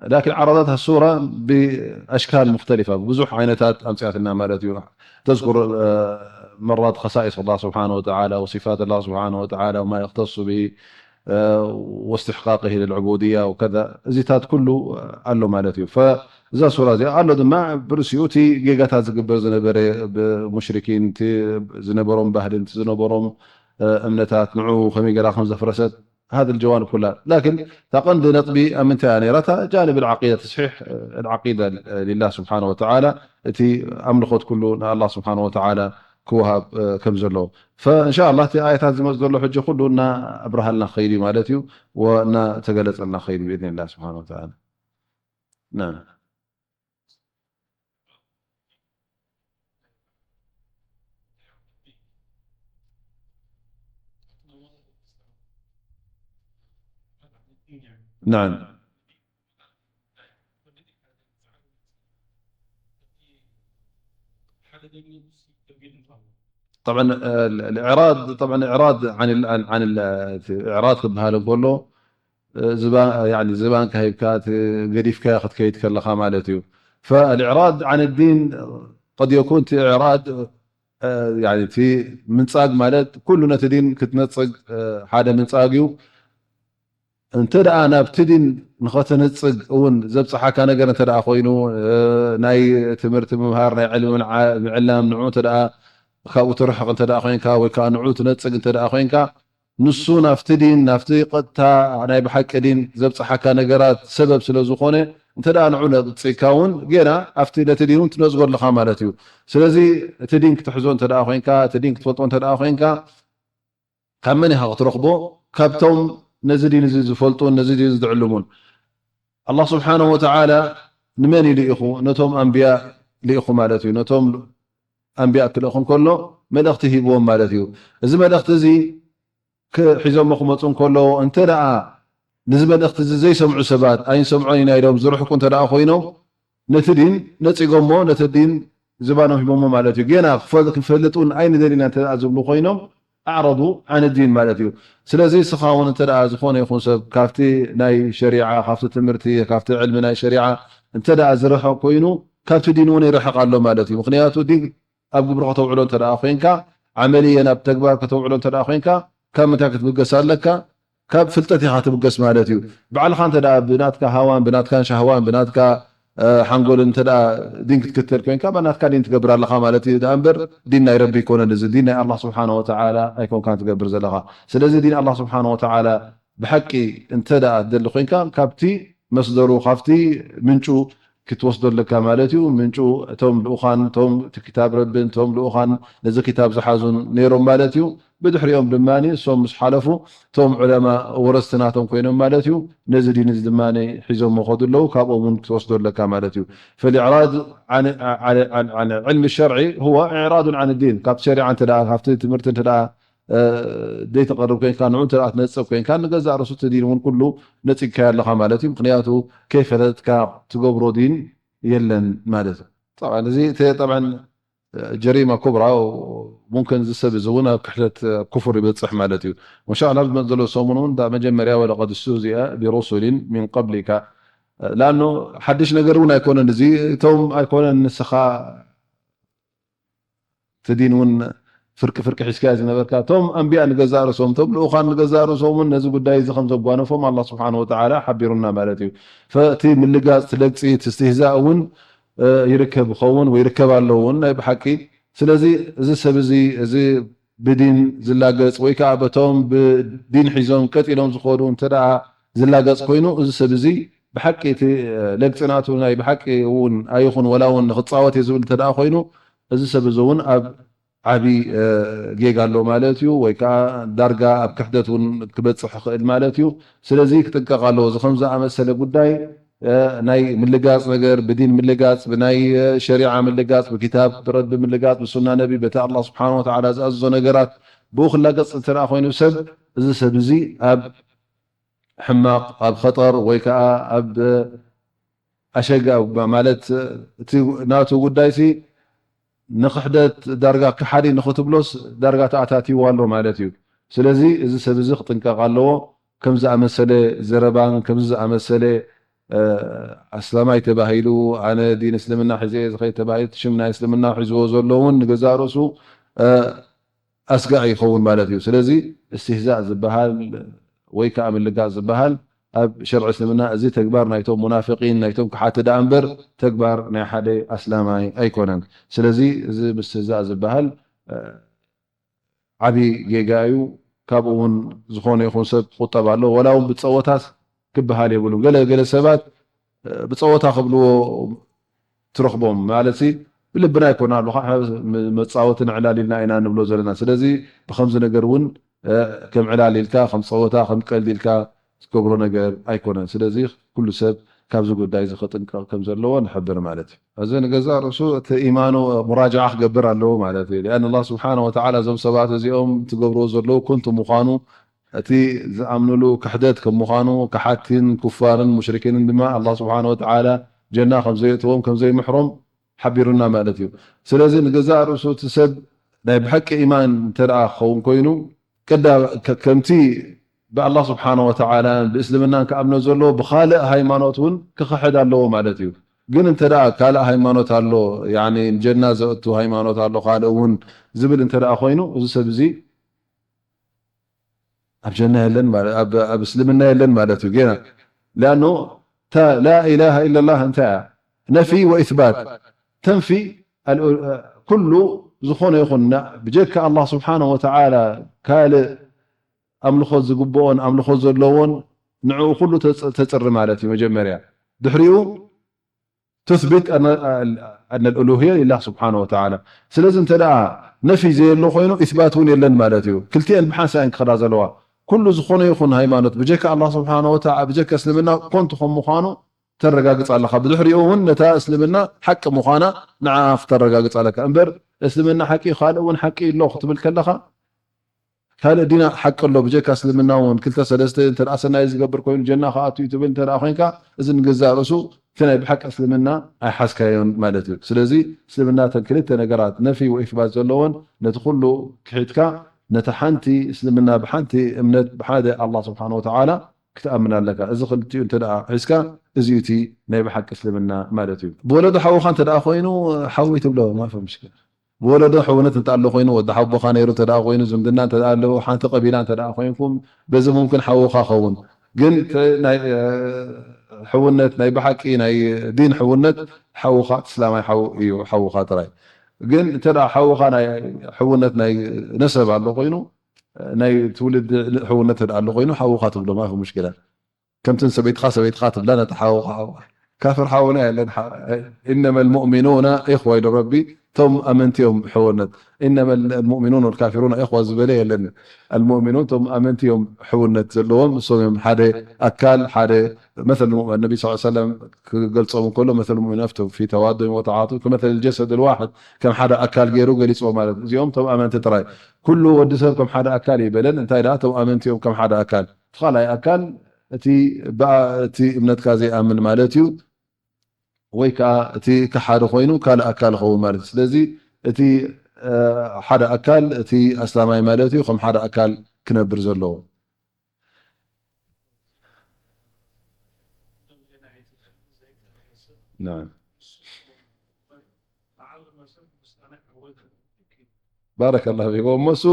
لكن عرضتها السورة بأشكال مختلفة، ብዙሕ ዓይነታት ኣምጽኣትና ማለት እዩ። تذكر، آه، مرات خصائص الله سبحانه وتعالى وصفات الله سبحانه وتعالى وما يختص به، آه، واستحقاقه للعبودية وكذا، እዚታት ኩሉ ኣሎ ማለት እዩ። فእዛ ሱራ እዚኣ ኣሎ ድማ ብርእሲኡ እቲ ጌጋታት ዝግበር ዝነበረ ብሙሽሪኪን፣ እቲ ዝነበሮም ባህልን፣ እቲ ዝነበሮም፣ آه، እምነታት ንዑ ከመይ ገይራ ከም ዘፍረሰት هذه الجوانب كلها. لكن እታ ቀንዲ ነጥቢ ኣብ ምንታይ እያ ነይራ? እታ جانب العقيدة، تصحيح العقيدة لله سبحانه وتعالى، እቲ ኣምልኾት ኩሉ ንኣላህ ስብሓን ወተዓላ ክወሃብ፣ እ፣ ከም ዘለዎ። فإن شاء الله እቲ ኣያታት ዝመጽእ ዘሎ ሕጂ ኩሉ እና ኣብርሃልና ክኸይድ እዩ ማለት እዩ፣ ወእና ተገለጸልና ክኸይድ እዩ ብኢዝኒላህ ስብሓን ወተዓላ። ናም። نعم. طبعًا، آه، الإعراض، طبعًا إعراض عن ال-، عن، عن ال-، إعراض ክበሃል እንከሎ፣ እ፣ ዝባ-፣ ያኒ ዝባንካ ሂብካ፣ ት-፣ ገዲፍካዮ ክትከይድ ከለኻ ማለት እዩ። فالإعراض عن الدين قد يكون እቲ إعراض፣ እ፣ ያኒ እቲ ምንጻግ ማለት ኩሉ ነቲ ዲን ክትነጽግ፣ እ፣ ሓደ ምንጻግ እዩ። እንተ ደኣ ናብቲ ዲን ንኸተነጽግ እውን ዘብጽሓካ ነገር እንተ ደኣ ኮይኑ፣ እ፣ ናይ ትምህርቲ ምምሃር፣ ናይ ዕልሚ ምንዓ-፣ ምዕላም፣ ንዑ እንተ ደኣ ካብኡ ትርሕቕ እንተ ደኣ ኮይንካ፣ ወይ ከኣ ንዑ ትነጽግ እንተ ደኣ ኮይንካ፣ ንሱ ናብቲ ዲን፣ ናብቲ ቀጥታ ናይ ብሓቂ ዲን ዘብጽሓካ ነገራት ሰበብ ስለ ዝኾነ፣ እንተ ደኣ ንዑ ነጺግካ እውን ጌና ኣብቲ ነቲ ዲን እውን ትነጽጎ ኣለኻ ማለት እዩ። ስለዚ እቲ ዲን ክትሕዞ እንተ ደኣ ኮይንካ፣ እቲ ዲን ክትፈልጦ እንተ ደኣ ኮይንካ፣ ካብ መን ኢኻ ክትረኽቦ? ካብቶም ነዚ ዲን እዚ ዝፈልጡን ነዚ ዲን እዚ ዝዕልሙን። ኣላህ ስብሓነሁ ወተዓላ ንመን እዩ ልኢኹ? ነቶም ኣንብያ ልኢኹ ማለት እዩ። ነቶም ኣንብያ ክልእኹ እንከሎ መልእኽቲ ሂብዎም ማለት እዩ። እዚ መልእኽቲ እዚ ክ-፣ ሒዞሞ ክመፁ እንከለዉ፣ እንተ ደኣ ነዚ መልእኽቲ እዚ ዘይሰምዑ ሰባት፣ ኣይንሰምዖን ኢና ኢሎም ዝርሕቁ እንተ ደኣ ኮይኖም፣ ነቲ ዲን ነጺጎሞ፣ ነቲ ዲን ዝባኖም ሂቦሞ ማለት እዩ። ጌና ክፈል-፣ ክንፈልጥ እውን ኣይንደልን ኢና እንተ ደኣ ዝብሉ ኮይኖም፣ ኣዕረዱ ዓን ዲን ማለት እዩ። ስለዚ እስኻ እውን እንተ ደኣ ዝኾነ ይኹን ሰብ ካብቲ ናይ ሸሪዓ፣ ካብቲ ትምህርቲ፣ ካብቲ ዕልሚ ናይ ሸሪዓ እንተ ደኣ ዝርሕቕ ኮይኑ፣ ካብቲ ዲን እውን ይርሕቕ ኣሎ ማለት እዩ። ምኽንያቱ ዲን ኣብ ግብሪ ከተውዕሎ እንተ ደኣ ኮይንካ፣ ዓመልየን ኣብ ተግባር ከተውዕሎ እንተ ደኣ ኮይንካ፣ ካብ ምንታይ ክትብገስ ኣለካ? ካብ ፍልጠት ኢኻ ትብገስ ማለት እዩ። ባዕልኻ እንተ ደኣ ብናትካ ሃዋን፣ ብናትካን ሻህዋን፣ ብናትካ፣ እ፣ ሓንጎልን እንተ ደኣ ዲን ክትክተል ኮይንካ፣ ብናትካ ዲን ትገብር ኣለኻ ማለት እዩ። ደኣ እምበር ዲን ናይ ረቢ ኣይኮነን። እዚ ዲን ናይ ኣላህ ስብሓነ ወተዓላ ኣይኮንካን ትገብር ዘለኻ። ስለዚ ዲን ኣላህ ስብሓነ ወተዓላ ብሓቂ እንተ ደኣ ትደሊ ኮይንካ፣ ካብቲ መስደሩ፣ ካብቲ ምንጩ ክትወስዶ ኣለካ ማለት እዩ። ምንጩ እቶም ልኡኻን፣ እቶም እቲ ክታብ ረብን፣ እቶም ልኡኻን ነዚ ክታብ ዝሓዙን ነይሮም ማለት እዩ። ብድሕሪኦም ድማ እሶም ምስ ሓለፉ፣ እቶም ዑለማ ወረስቲ ናቶም ኮይኖም ማለት እዩ። ነዚ ዲን እዚ ድማ ሒዞሞ ከዱ ኣለዉ፣ ካብኦም እውን ክትወስዶ ኣለካ ማለት እዩ። فالإعراض عن، عن، عن، عن علم الشرع هو إعراض عن الدين። ካብቲ ሸሪዓ እንተ ደኣ፣ ካብቲ ትምህርቲ እንተ ደኣ፣ እ፣ ዘይተቐርብ ኮይንካ፣ ንዑ እንተ ደኣ ትነጽግ ኮይንካ፣ ንገዛእ ርእሱ እቲ ዲን እውን ኩሉ ነጺግካዮ ኣለኻ ማለት እዩ። ምኽንያቱ ከይፈለጥካ ትገብሮ ዲን የለን ማለት እዩ። ጠብዓን እዚ እቲ፣ ጠብዓን ጀሪማ ኩብራ፣ ሙምክን እዚ ሰብ እዚ እውን ኣብ ክሕደት፣ ኩፍር ይበጽሕ ማለት እዩ። ወንሻ ኣላ ዝመጽእ ዘሎ ሰሙን እውን እታ መጀመርያ ወለቀድ ስቱህዚአ ቢሩሱሊን ሚን ቀብሊካ። ላኣኑ ሓድሽ ነገር እውን ኣይኮነን። እዚ እቶም ኣይኮነን ንስኻ እቲ ዲን እውን ፍርቂ ፍርቂ ሒዝካዮ ዝነበርካ፣ እቶም ኣንብያ ንገዛእ ርእሶም፣ እቶም ልኡኻን ንገዛእ ርእሶም እውን ነዚ ጉዳይ እዚ ከም ዘጓነፎም ኣላህ ስብሓነ ወተዓላ ሓቢሩና ማለት እዩ። ፈእቲ ምልጋጽ፣ እቲ ለግጺ፣ እቲ እስትህዛእ እውን፣ እ፣ ይርከብ ይኸውን ወይ ይርከብ ኣሎ እውን ናይ ብሓቂ። ስለዚ እዚ ሰብ እዚ፣ እዚ ብዲን ዝላገጽ ወይ ከኣ በቶም ብዲን ሒዞም ቀጥ ኢሎም ዝኸዱ እንተ ደኣ ዝላገጽ ኮይኑ፣ እዚ ሰብ እዚ ብሓቂ እቲ ለግጺ ናቱ ናይ ብሓቂ እውን ኣይኹን፣ ወላ እውን ንኽጻወት እየ ዝብል እንተ ደኣ ኮይኑ፣ እዚ ሰብ እዚ እውን ኣብ ዓቢ ጌጋ ኣሎ ማለት እዩ፣ ወይ ከዓ ዳርጋ ኣብ ክሕደት እውን ክበጽሕ ይኽእል ማለት እዩ። ስለዚ ክጥንቀቕ ኣለዎ። እዚ ከም ዝኣመሰለ ጉዳይ ናይ ምልጋጽ ነገር፣ ብዲን ምልጋጽ፣ ብናይ ሸሪዓ ምልጋጽ፣ ብኪታብ ረቢ ምልጋጽ፣ ብሱና ነቢ፣ በቲ ኣላህ ስብሓን ወተዓላ ዝኣዘዞ ነገራት ብኡ ክላገጽ እንተ ደኣ ኮይኑ ሰብ፣ እዚ ሰብ እዚ ኣብ ሕማቕ፣ ኣብ ኸጠር ወይ ከዓ ኣብ ኣሸጋ ማለት እቲ ናቱ ጉዳይሲ ንኽሕደት ዳርጋ ክሓዲ ንኽትብሎስ ዳርጋ ተኣታትይዎ ኣሎ ማለት እዩ። ስለዚ እዚ ሰብ እዚ ክጥንቀቕ ኣለዎ። ከም ዝኣመሰለ ዘረባን ከምዚ ዝኣመሰለ ኣስላማይ ተባሂሉ ኣነ ዲን እስልምና ሒዘ እየ ዝኸይድ ተባሂሉ እቲ ሽም ናይ እስልምና ሒዝዎ ዘሎ እውን ንገዛእ ርእሱ ኣስጋኢ ይኸውን ማለት እዩ። ስለዚ እስትህዛእ ዝበሃል ወይ ከዓ ምልጋጽ ዝበሃል ኣብ ሸርዒ እስልምና እዚ ተግባር ናይቶም ሙናፍቂን ናይቶም ክሓቲ ደኣ እምበር ተግባር ናይ ሓደ ኣስላማይ ኣይኮነን። ስለዚ እዚ ምስትህዛእ ዝበሃል ዓቢ ጌጋ እዩ። ካብኡ እውን ዝኾነ ይኹን ሰብ ክቁጠብ ኣለዎ። ወላ እውን ብጸወታት ክበሃል የብሉን። ገለ ገለ ሰባት ብጸወታ ክብልዎ ትረኽቦም ማለት ሲ ብልብና ኣይኮና ኣለኻ መጻወቲ ንዕላል ኢልና ኢና ንብሎ ዘለና። ስለዚ ብኸምዚ ነገር እውን ከም ዕላል ኢልካ ከም ጸወታ ከም ቀልድ ኢልካ ትገብሮ ነገር ኣይኮነን። ስለዚ ኩሉ ሰብ ካብዚ ጉዳይ እዚ ክጥንቀቕ ከም ዘለዎ ንሕብር ማለት እዩ። እዚ ንገዛእ ርእሱ እቲ ኢማኑ ሙራጃዓ ክገብር ኣለዎ ማለት እዩ። ሊኣን ኣላህ ስብሓነ ወተዓላ እዞም ሰባት እዚኦም ትገብርዎ ዘለዉ ኮንቱ ምዃኑ እቲ ዝኣምንሉ ክሕደት ከም ምዃኑ፣ ከሓድቲን ኩፋርን ሙሽሪኪንን ድማ ኣላህ ስብሓነ ወተዓላ ጀና ከም ዘየእትዎም፣ ከም ዘይምሕሮም ሓቢሩና ማለት እዩ። ስለዚ ንገዛእ ርእሱ እቲ ሰብ ናይ ብሓቂ ኢማን እንተ ደኣ ክኸውን ኮይኑ፣ ቀዳ-፣ ከ-፣ ከምቲ ብኣላህ ስብሓነ ወተዓላ ብእስልምናን ክኣምኖ ዘለዎ ብኻልእ ሃይማኖት እውን ክኽሕድ ኣለዎ ማለት እዩ። ግን እንተ ደኣ ካልእ ሃይማኖት ኣሎ፣ ያኒ ጀና ዘእቱ ሃይማኖት ኣሎ፣ ካልእ እውን ዝብል እንተ ደኣ ኮይኑ፣ እዚ ሰብ እዚ ኣብ ጀና የለን ማለት፣ ኣብ፣ ኣብ እስልምና የለን ማለት እዩ። ጌና ሊኣኖ እታ ላኢላሃ ኢለላህ እንታይ እያ? ነፊ ወኢስባት። ተንፊ ኣል-፣ ኩሉ ዝኾነ ይኹን ና-፣ ብጀካ ኣላህ ስብሓነሁ ወተዓላ ካልእ ኣምልኾት ዝግብኦን ኣምልኾት ዘለዎን ንዕኡ ኩሉ ተጽ-፣ ተጽሪ ማለት እዩ መጀመርያ። ድሕሪኡ ትስቢት ኣነ፣ ኣነ ልኡሉህየ ሊላህ ስብሓነ ወተዓላ። ስለዚ እንተ ደኣ ነፊ ዘየሎ ኮይኑ ኢስባት እውን የለን ማለት እዩ። ክልቲኤን ብሓንሳእ እየን ክኸዳ ዘለዋ። ኩሉ ዝኾነ ይኹን ሃይማኖት ብጀካ ኣላህ ስብሓነ ወተዓ-፣ ብጀካ እስልምና ኮንቱ ከም ምዃኑ ተረጋግጽ ኣለኻ። ብድሕሪኡ እውን ነታ እስልምና ሓቂ ምዃና ንዓ ክተረጋግጽ ኣለካ። እምበር እስልምና ሓቂ እዩ፣ ካልእ እውን ሓቂ እዩ ኣሎ ክትብል ከለኻ፣ ካልእ ዲና ሓቂ ኣሎ ብጀካ እስልምና እውን ክልተ ሰለስተ እንተ ደኣ ሰናይ ዝገብር ኮይኑ ጀና ክኣቱ እዩ ትብል እንተ ደኣ ኮይንካ፣ እዚ ንገዛእ ርእሱ እቲ ናይ ብሓቂ እስልምና ኣይሓዝካዮን ማለት እዩ። ስለዚ እስልምና እተን ክልተ ነገራት ነፊ ወኢስባት ዘለዎን ነቲ ኩሉ ክሒድካ ነቲ ሓንቲ እስልምና ብሓንቲ እምነት ብሓደ ኣላህ ስብሓነ ወተዓላ ክትኣምን ኣለካ። እዚ ክልቲኡ እንተ ደኣ ሒዝካ እዚኡ እቲ ናይ ብሓቂ እስልምና ማለት እዩ። ብወለዶ ሓውኻ እንተ ደኣ ኮይኑ ሓወይ ትብሎ ማፊ ሙሽኪል። ብወለዶ ሕውነት እንተ ኣሎ ኮይኑ፣ ወዲ ሓቦኻ ነይሩ እንተ ደኣ ኮይኑ፣ ዝምድና እንተ ደኣ ኣለዎ፣ ሓንቲ ቀቢላ እንተ ደኣ ኮይንኩም፣ በዚ ሙምክን ሓውኻ ኸውን። ግን ተ-፣ ናይ፣ እ፣ ሕውነት ናይ ብሓቂ ናይ ዲን ሕውነት ሓውኻ እስላማይ ሓው እዩ፣ ሓውኻ ጥራይ። ግን እንተ ደኣ ሓውኻ ናይ ሕውነት ናይ ነሰብ ኣሎ ኮይኑ፣ ናይ ትውልዲ ሕውነት እንተ ደኣ ኣሎ ኮይኑ፣ ሓውኻ ትብሎ፣ ማፊ ሙሽኪላ። ከምትን ሰበይትኻ ሰበይትኻ ትብላ ነታ ሓውኻ ሓውኻ። ካፍር ሓውና የለን። ሓ-፣ ኢነመ ልሙእሚኑና ኢኽዋ ኢሉ ረቢ፣ እቶም ኣመንቲ እዮም ሕውነት። ኢነመ ልሙእሚኑን ወልካፊሩን ኢኽዋ ዝበለ የለን። ኣልሙእሚኑን እቶም ኣመንቲ እዮም ሕውነት ዘለዎም፣ እሶም እዮም ሓደ ኣካል፣ ሓደ መሰል ሙእሚን። ነቢ ስ ሰለም ክገልጾም እንከሎ መሰል ሙእሚን ኣፍቶም ፊ ተዋዱም ወተዓጡም ከመሰል ጀሰድ ልዋሕድ፣ ከም ሓደ ኣካል ገይሩ ገሊጽዎ ማለት እዩ። እዚኦም እቶም ኣመንቲ ጥራይ። ኩሉ ወዲ ሰብ ከም ሓደ ኣካል ይበለን። እንታይ ደኣ እቶም ኣመንቲ እዮም ከም ሓደ ኣካል። እቲ ካልኣይ ኣካል እቲ ብኣ-፣ እቲ እምነትካ ዘይኣምን ማለት እዩ፣ ወይ ከኣ እቲ ከሓዲ ኮይኑ ካልእ ኣካል ይኸውን ማለት እዩ። ስለዚ እቲ፣ እ፣ ሓደ ኣካል እቲ ኣስላማይ ማለት እዩ፣ ከም ሓደ ኣካል ክነብር ዘለዎ። ናም። ባረከላሁ ፊኩም። እሞ እሱ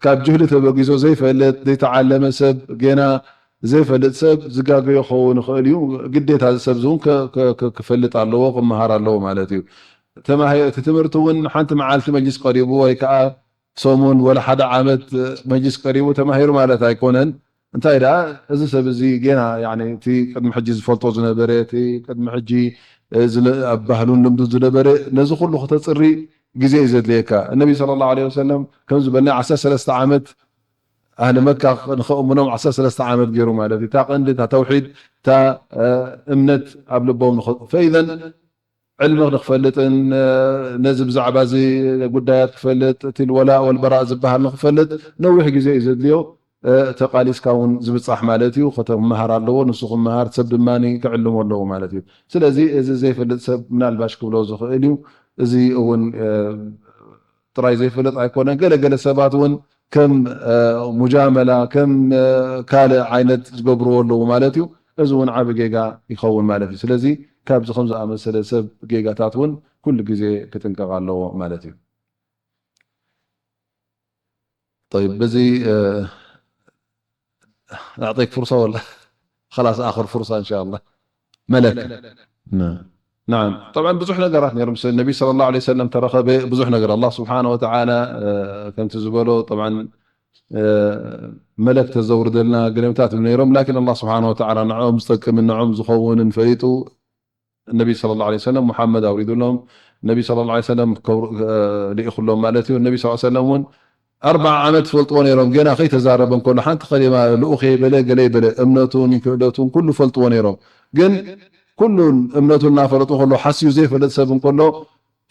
ካብ ጅህሊ ተበጊሶ ዘይፈልጥ፣ ዘይተዓለመ ሰብ፣ ጌና ዘይፈልጥ ሰብ ዝጋገዮ ክኸውን ይኽእል እዩ። ግዴታ እዚ ሰብ እዚ እውን ከ-፣ ከ-፣ ከ-፣ ክፈልጥ ኣለዎ፣ ክመሃር ኣለዎ ማለት እዩ። ተማሂ-፣ እቲ ትምህርቲ እውን ሓንቲ መዓልቲ መጅሊስ ቀሪቡ ወይ ከዓ ሰሙን ወላ ሓደ ዓመት መጅሊስ ቀሪቡ ተማሂሩ ማለት ኣይኮነን። እንታይ ደኣ፣ እዚ ሰብ እዚ ጌና፣ ያኒ፣ እቲ ቅድሚ ሕጂ ዝፈልጦ ዝነበረ፣ እቲ ቅድሚ ሕጂ፣ እ፣ ዝለ-፣ ኣብ ባህሉን ልምዱን ዝነበረ፣ ነዚ ኩሉ ከተጽሪ ግዜ እዩ ዘድልየካ። እነቢ ሰለላሁ ዐለይሂ ወሰለም ከም ዝበልና ዓሰርተ ሰለስተ ዓመት ኣህሊ መካ ንኸእምኖም ዓሰርተ ሰለስተ ዓመት ገይሩ ማለት እዩ። እታ ቀንዲ፣ እታ ተውሒድ፣ እታ፣ እ፣ እምነት ኣብ ልቦም ንኸ-፣ ፈኢዘን ዕልሚ ንኽፈልጥን፣ እ፣ ነዚ ብዛዕባ እዚ ጉዳያት ክፈልጥ፣ እቲ ወላእ ወልበራእ ዝበሃል ንኽፈልጥ ነዊሕ ግዜ እዩ ዘድልዮ። እ፣ ተቓሊስካ እውን ዝብጻሕ ማለት እዩ። ከተመሃር ኣለዎ፣ ንሱ ክመሃር፣ ሰብ ድማ ክዕልሞ ኣለዎ ማለት እዩ። ስለዚ እዚ ዘይፈልጥ ሰብ ምናልባሽ ክብሎ ዝኽእል እዩ። እዚ እውን፣ እ፣ ጥራይ ዘይፈልጥ ኣይኮነን። ገለ ገለ ሰባት እውን ከም፣ እ፣ ሙጃመላ፣ ከም፣ እ፣ ካልእ ዓይነት ዝገብርዎ ኣለዉ ማለት እዩ። እዚ እውን ዓቢ ጌጋ ይኸውን ማለት እዩ። ስለዚ ካብዚ ከም ዝኣመሰለ ሰብ ጌጋታት እውን ኩሉ ግዜ ክጥንቀቕ ኣለዎ ማለት እዩ። طيب፣ በዚ፣ እ፣ أعطيك فرصة ولا خلاص آخر فرصة إن شاء الله؟ መለክ። ና-፣ ናዓም። ጠብዓን ብዙሕ ነገራት ነይሮም። ስ-፣ ነቢ ሰለላሁ ዐለይሂ ወሰለም ተረኸበ፣ ብዙሕ ነገር። ኣላህ ስብሓነ ወተዓላ፣ እ፣ ከምቲ ዝበሎ፣ ጠብዓን፣ እ፣ መለክ ተዘውርደልና ገለምታት ነይሮም። ላኪን ኣላህ ስብሓነ ወተዓላ ንዕኦም ዝጠቅምን ንዕኦም ዝኸውንን ፈሊጡ፣ ነቢ ሰለላሁ ዐለይሂ ወሰለም ሙሓመድ ኣውሪዱሎም፣ ነቢ ሰለላሁ ዐለይሂ ወሰለም ከውር-፣ እ፣ ልኢኹሎም ማለት እዩ። ነቢ ሰለላሁ ዐለይሂ ወሰለም እውን ኣርብዓ ዓመት ትፈልጥዎ ነይሮም፣ ገና ከይተዛረበ እንከሎ፣ ሓንቲ ከሊማ ልኡኽ የይበለ፣ ገለ ይበለ፣ እምነቱን ክእለቱን ኩሉ ፈልጥዎ ነይሮም። ግን ኩሉን እምነቱን እናፈለጡ ከሎ፣ ሓስዩ ዘይፈልጥ ሰብ እንከሎ፣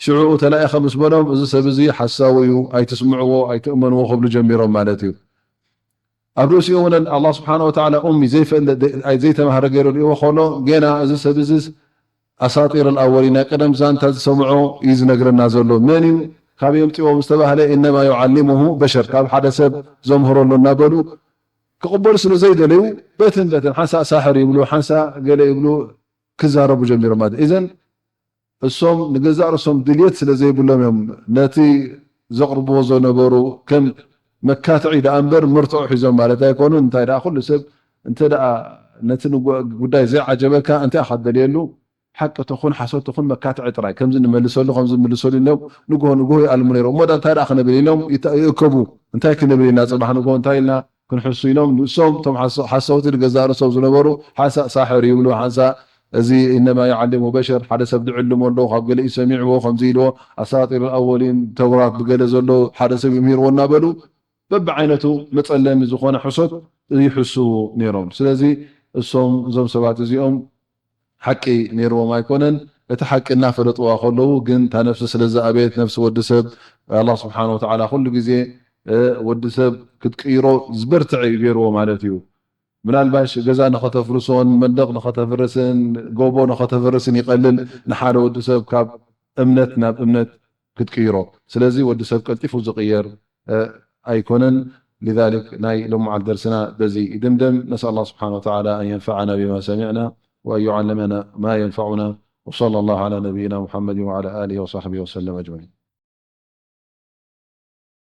ሽዑ ተላኢኸ ምስ በሎም፣ "እዚ ሰብ እዚ ሓሳዊ እዩ፣ ኣይትስምዕዎ፣ ኣይትእመንዎ" ክብሉ ጀሚሮም ማለት እዩ። ኣብ ርእሲኡ እውን ኣላህ ስብሓነ ወተዓላ ኡሚ ዘይፈልጥ፣ ኣይ ዘይተማህረ ገይሩ ርእይዎ ከሎ፣ ገና እዚ ሰብ እዚስ ኣሳጢር ኣልኣወሊን፣ ናይ ቀደም ዛንታ ዝሰምዖ እዩ ዝነግረና ዘሎ። መን እዩ፣ ካበይ የምፅዎ ዝተባህለ፣ "ኢነማ ዩዓሊሙሁ በሸር፣ ካብ ሓደ ሰብ ዘምህሮ ኣሎ" እናበሉ ክቕበሉ ስለ ዘይደለዩ፣ በትን በትን ሓንሳእ ሳሕር ይብሉ፣ ሓንሳእ ገለ ይብሉ፣ ክዛረቡ ጀሚሮም ማለት እዩ። እዘን እሶም ንገዛእ ርእሶም ድልየት ስለ ዘይብሎም እዮም ነቲ ዘቕርብዎ ዝነበሩ ከም መካትዒ ደኣ እምበር መርትዖ ሒዞም ማለት ኣይኮኑን። እንታይ ደኣ፣ ኩሉ ሰብ እንተ ደኣ ነቲ ንጉ-፣ ጉዳይ ዘይዓጀበካ እንታይ ኢኻ ትደልየሉ? ሓቂ ትኹን ሓሶት ትኹን መካትዒ ጥራይ። ከምዚ ንመልሰሉ፣ ከምዚ ንምልሰሉ ኢሎም ንግሆ ንግሆ ይኣልሙ ነይሮም። እሞ ደኣ እንታይ ደኣ ክንብል ኢሎም ይተ-፣ ይእከቡ። እንታይ ክንብል ኢና ጽባሕ ንግሆ፣ እንታይ ኢልና ክንሕሱ ኢሎም፣ ንሶም እቶም ሓሶ-፣ ሓሰውቲ ንገዛእ ርእሶም ዝነበሩ ሓንሳእ ሳሕር ይብሉ፣ ሓንሳእ እዚ ኢነማ ዩዓሊሙ በሸር፣ ሓደ ሰብ ዝዕልሞ ኣሎ፣ ካብ ገለ እዩ ሰሚዕዎ፣ ከምዚ ኢልዎ፣ ኣሳጢር ኣወሊን፣ ተውራት ብገለ ዘሎ ሓደ ሰብ እዩ ምሂርዎ እናበሉ፣ በብዓይነቱ መጸለሚ ዝኾነ ሕሶት ይሕስዉ ነይሮም። ስለዚ እሶም፣ እዞም ሰባት እዚኦም ሓቂ ነይርዎም ኣይኮነን። እቲ ሓቂ እናፈለጥዋ ከለዉ ግን፣ እታ ነፍሲ ስለ ዝኣበየት፣ ነፍሲ ወዲ ሰብ፣ ኣላህ ስብሓነ ወተዓላ ኩሉ ግዜ፣ እ፣ ወዲ ሰብ ክትቅይሮ ዝበርትዐ እዩ ገይርዎ ማለት እዩ። ምናልባሽ ገዛ ንኸተፍርሶን መንደቕ ንኸተፍርስን ጎቦ ንኸተፍርስን ይቐልል ንሓደ ወዲ ሰብ ካብ እምነት ናብ እምነት ክትቅይሮ። ስለዚ ወዲ ሰብ ቀልጢፉ ዝቕየር፣ እ፣ ኣይኮነን። لذلك ናይ ሎምዓል ደርስና በዚ ይድምደም። نسأل الله سبحانه وتعالى أن ينفعنا بما سمعنا وأن يعلمنا ما ينفعنا. وصلى الله على نبينا محمد وعلى آله وصحبه وسلم أجمعين.